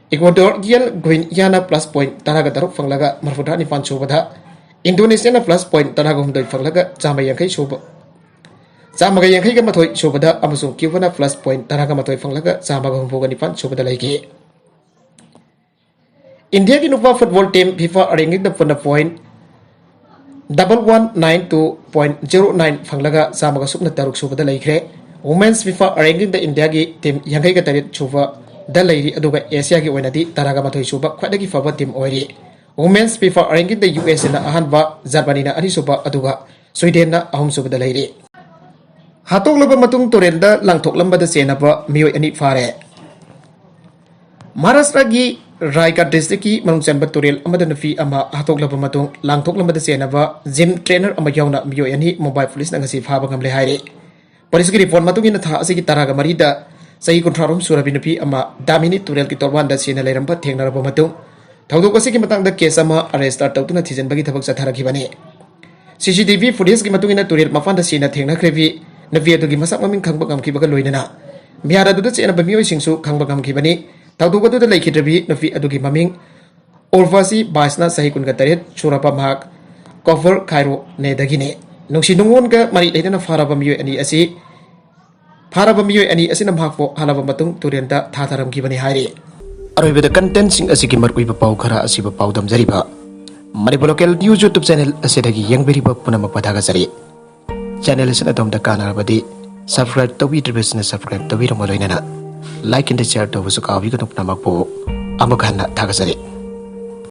ꯏꯀ꯭ꯋꯥꯗꯣꯔꯤꯌꯦꯜ ꯒ꯭ꯋꯤꯅꯤꯌꯥꯅ ꯄ꯭ꯂꯁ ꯄꯣꯏꯟ ꯇꯔꯥꯒ ꯇꯔꯨꯛ ꯐꯪꯂꯒ ꯃꯔꯐꯨꯇꯔꯥ ꯅꯤꯄꯥꯟ ꯁꯨꯕꯗ, ꯏꯟꯗꯣꯅꯦꯁꯤꯌꯥꯅ ꯄ꯭ꯂꯁ ꯄꯣꯏꯟ ꯇꯔꯥꯒ ꯍꯨꯝꯗꯣꯏ ꯐꯪꯂꯒ ꯆꯥꯝꯃ ꯌꯥꯡꯈꯩ ꯁꯨꯕ, ꯆꯥꯝꯃꯒ ꯌꯥꯡꯈꯩꯒ ꯃꯥꯊꯣꯏ ꯁꯨꯕꯗ ꯑꯃꯁꯨꯡ ꯀ꯭ꯌꯨꯕꯥꯅ ꯄ꯭ꯂꯁ ꯄꯣꯏꯟ ꯇꯔꯥꯒ ꯃꯥꯊꯣꯏ ꯐꯪꯂꯒ ꯆꯥꯝꯃꯒ ꯍꯨꯝꯐꯨꯒ ꯅꯤꯄꯥꯟ ꯁꯨꯕꯗ ꯂꯩꯈꯤ꯫ ꯏꯟꯗꯤꯌꯥꯒꯤ ꯅꯨꯄꯥ ꯐꯨꯠꯕꯣꯜ ꯇꯤꯝ ꯐꯤꯐꯥ ꯔꯦꯡꯀꯤꯡꯗ ꯄꯨꯟꯅ point double one nine two point zero nine ꯐꯪꯂꯒ ꯆꯥꯝꯃꯒ ꯁꯨꯞꯅ ꯇꯔꯨꯛ ꯁꯨꯕꯗ ꯂꯩꯈ꯭ꯔꯦ꯫ ꯋꯨꯃꯦꯟꯁ ꯐꯤꯐꯥ ꯔꯦꯡꯀꯤꯡꯗ ꯏꯟꯗꯤꯌꯥꯒꯤ ꯇꯤꯝ ꯌꯥꯡꯈꯩꯒ ꯇꯔꯦꯠ ꯁꯨꯕꯗ ꯂꯩꯔꯤ, ꯑꯗꯨꯒ ꯑꯦꯁꯤꯌꯥꯒꯤ ꯑꯣꯏꯅꯗꯤ ꯇꯔꯥꯒ ꯃꯥꯊꯣꯏ ꯁꯨꯕ ꯈ꯭ꯋꯥꯏꯗꯒꯤ ꯐꯕ ꯇꯤꯝ ꯑꯣꯏꯔꯤ꯫ ꯋꯨꯃꯦꯟꯁ ꯐꯤꯐꯥ ꯔꯦꯡꯀꯤꯡꯗ ꯌꯨ ꯑꯦꯁ ꯑꯦꯅ ꯑꯍꯥꯟꯕ, ꯖꯔꯃꯅꯤꯅ ꯑꯅꯤꯁꯨꯕ, ꯑꯗꯨꯒ ꯁ꯭ꯋꯤꯗꯦꯟꯅ ꯑꯍꯨꯝꯁꯨꯕꯗ ꯂꯩꯔꯤ꯫ ꯍꯥꯠꯇꯣꯛꯂꯕ ꯃꯇꯨꯡ ꯇꯨꯔꯦꯜꯗ ꯂꯥꯡꯊꯣꯛꯂꯝꯕꯗ ꯆꯦꯟꯅꯕ ꯃꯤꯑꯣꯏ ꯑꯅꯤ ꯐꯥꯔꯦ꯫ ꯃꯍꯥꯔꯥꯁꯇ꯭ꯔꯒꯤ ꯔꯥꯏꯒꯥ ꯗꯤꯁꯇ꯭ꯔꯤꯛꯀꯤ ꯃꯅꯨꯡ ꯆꯟꯕ ꯇꯨꯔꯦꯜ ꯑꯃꯗ ꯅꯨꯄꯤ ꯑꯃ ꯍꯥꯠꯇꯣꯛꯂꯕ ꯃꯇꯨꯡ ꯂꯥꯡꯊꯣꯛꯂꯝꯕꯗ ꯆꯦꯟꯅꯕ ꯖꯤꯝ ꯇ꯭ꯔꯦꯅꯔ ꯑꯃ ꯌꯥꯎꯅ ꯃꯤꯑꯣꯏ ꯑꯅꯤ ꯃꯨꯝꯕꯥꯏ ꯄꯨꯂꯤꯁꯅ ꯉꯁꯤ ꯐꯥꯕ ꯉꯝꯂꯦ ꯍꯥꯏꯔꯤ꯫ ꯄꯨꯂꯤꯁꯀꯤ ꯔꯤꯄꯣꯔꯠ ꯃꯇꯨꯡ ꯏꯟꯅ ꯊꯥ ꯑꯁꯤꯒꯤ ꯇꯔꯥꯒ ꯃꯔꯤꯗ ꯆꯍꯤ ꯀꯨꯟꯊ꯭ꯔꯥ ꯁꯨꯔꯕꯤ ꯅꯨꯄꯤ ꯑꯃ ꯗꯥꯃꯤꯅꯤ ꯇꯨꯔꯦꯜꯒꯤ ꯇꯣꯔꯕꯥꯟꯗ ꯆꯦꯟꯅ ꯂꯩꯔꯝꯕ ꯊꯦꯡꯅꯔꯕ ꯃꯇꯨꯡ ꯊꯧꯗꯣꯛ ꯑꯁꯤꯒꯤ ꯃꯇꯥꯡꯗ ꯀꯦꯁ ꯑꯃ ꯔꯦꯖꯤꯁꯇꯔ ꯇꯧꯗꯨꯅ ꯊꯤꯖꯤꯟꯕꯒꯤ ꯊꯕꯛ ꯆꯠꯊꯔꯛꯈꯤꯕꯅꯤ꯫ ꯁꯤ ꯁꯤ ꯇꯤ ꯚꯤ ꯐꯨꯇꯦꯖꯀꯤ ꯃꯇꯨꯡ ꯏꯟꯅ ꯇꯨꯔꯦꯜ ꯃꯄꯥꯟꯗ ꯆꯦꯟꯅ ꯊꯦꯡꯅꯈ꯭ꯔꯕꯤ ꯅꯨꯄꯤ ꯑꯗꯨꯒꯤ ꯃꯁꯛ ꯃꯃꯤꯡ ꯈꯪꯕ ꯉꯝꯈꯤꯕꯒ ꯂꯣꯏꯅꯅ ꯃꯤꯍꯥꯠ ꯑꯗꯨꯗ ꯆꯦꯟꯅꯕ ꯃꯤꯑꯣꯏꯁꯤꯡꯁꯨ ꯈꯪꯕ ꯉꯝꯈꯤꯕꯅꯤ꯫ ꯊꯧꯗꯣꯛ ꯑꯗꯨꯗ ꯂꯩꯈꯤꯗ꯭ꯔꯕꯤ ꯅꯨꯄꯤ ꯑꯗꯨꯒꯤ ꯃꯃꯤꯡ ꯎꯔꯚꯥꯁꯤ ꯕꯥꯏꯁꯅ ꯆꯍꯤ ꯀꯨꯟꯒ ꯇꯔꯦꯠ ꯁꯨꯔꯕ ꯃꯍꯥꯛ ꯀꯣꯚꯔ ꯈꯥꯏꯔꯣꯅꯦꯗꯒꯤꯅꯤ꯫ ꯅꯨꯡꯁꯤ ꯅꯨꯡꯉꯣꯟꯒ ꯃꯔꯤ ꯂꯩꯅꯅ ꯐꯥꯔꯕ ꯃꯤꯑꯣꯏ ꯑꯅꯤ ꯑꯁꯤ ꯐꯥꯔꯕ ꯃꯤꯑꯣꯏ ꯑꯅꯤ ꯑꯁꯤꯅ ꯃꯍꯥꯛꯄꯨ ꯍꯥꯠꯂꯕ ꯃꯇꯨꯡ ꯇꯨꯔꯦꯜꯗ ꯊꯥꯊꯔꯝꯈꯤꯕꯅꯤ ꯍꯥꯏꯔꯤ꯫ ꯑꯔꯣꯏꯕꯗ ꯀꯟꯇꯦꯟꯁꯤꯡ ꯑꯁꯤꯒꯤ ꯃꯔꯨꯑꯣꯏꯕ ꯄꯥꯎ ꯈꯔ ꯑꯁꯤꯕꯨ ꯄꯥꯎꯗꯝꯖꯔꯤꯕ Manipur local news YouTube channel ꯑꯁꯤꯗꯒꯤ ꯌꯦꯡꯕꯤꯔꯤꯕ ꯄꯨꯝꯅꯃꯛꯄꯨ ꯊꯥꯒꯠꯆꯔꯤ꯫ ꯆꯦꯅꯦꯜ ꯑꯁꯤꯅ ꯑꯗꯣꯝꯗ ꯀꯥꯟꯅꯔꯕꯗꯤ ꯁꯕꯁꯀ꯭ꯔꯥꯏꯕ ꯇꯧꯕꯤꯗ꯭ꯔꯤꯕꯁꯤꯡꯅ ꯁꯕꯁꯀ꯭ꯔꯥꯏꯕ ꯇꯧꯕꯤꯔꯝꯕ ꯂꯣꯏꯅꯅ ꯂꯥꯏꯛ ꯑꯦꯟ ꯁꯤꯌꯔ ꯇꯧꯕꯁꯨ ꯀꯥꯎꯕꯤꯒꯅꯨ꯫ ꯄꯨꯝꯅꯃꯛꯄꯨ ꯑꯃꯨꯛ ꯍꯟꯅ ꯊꯥꯒꯠꯆꯔꯤ꯫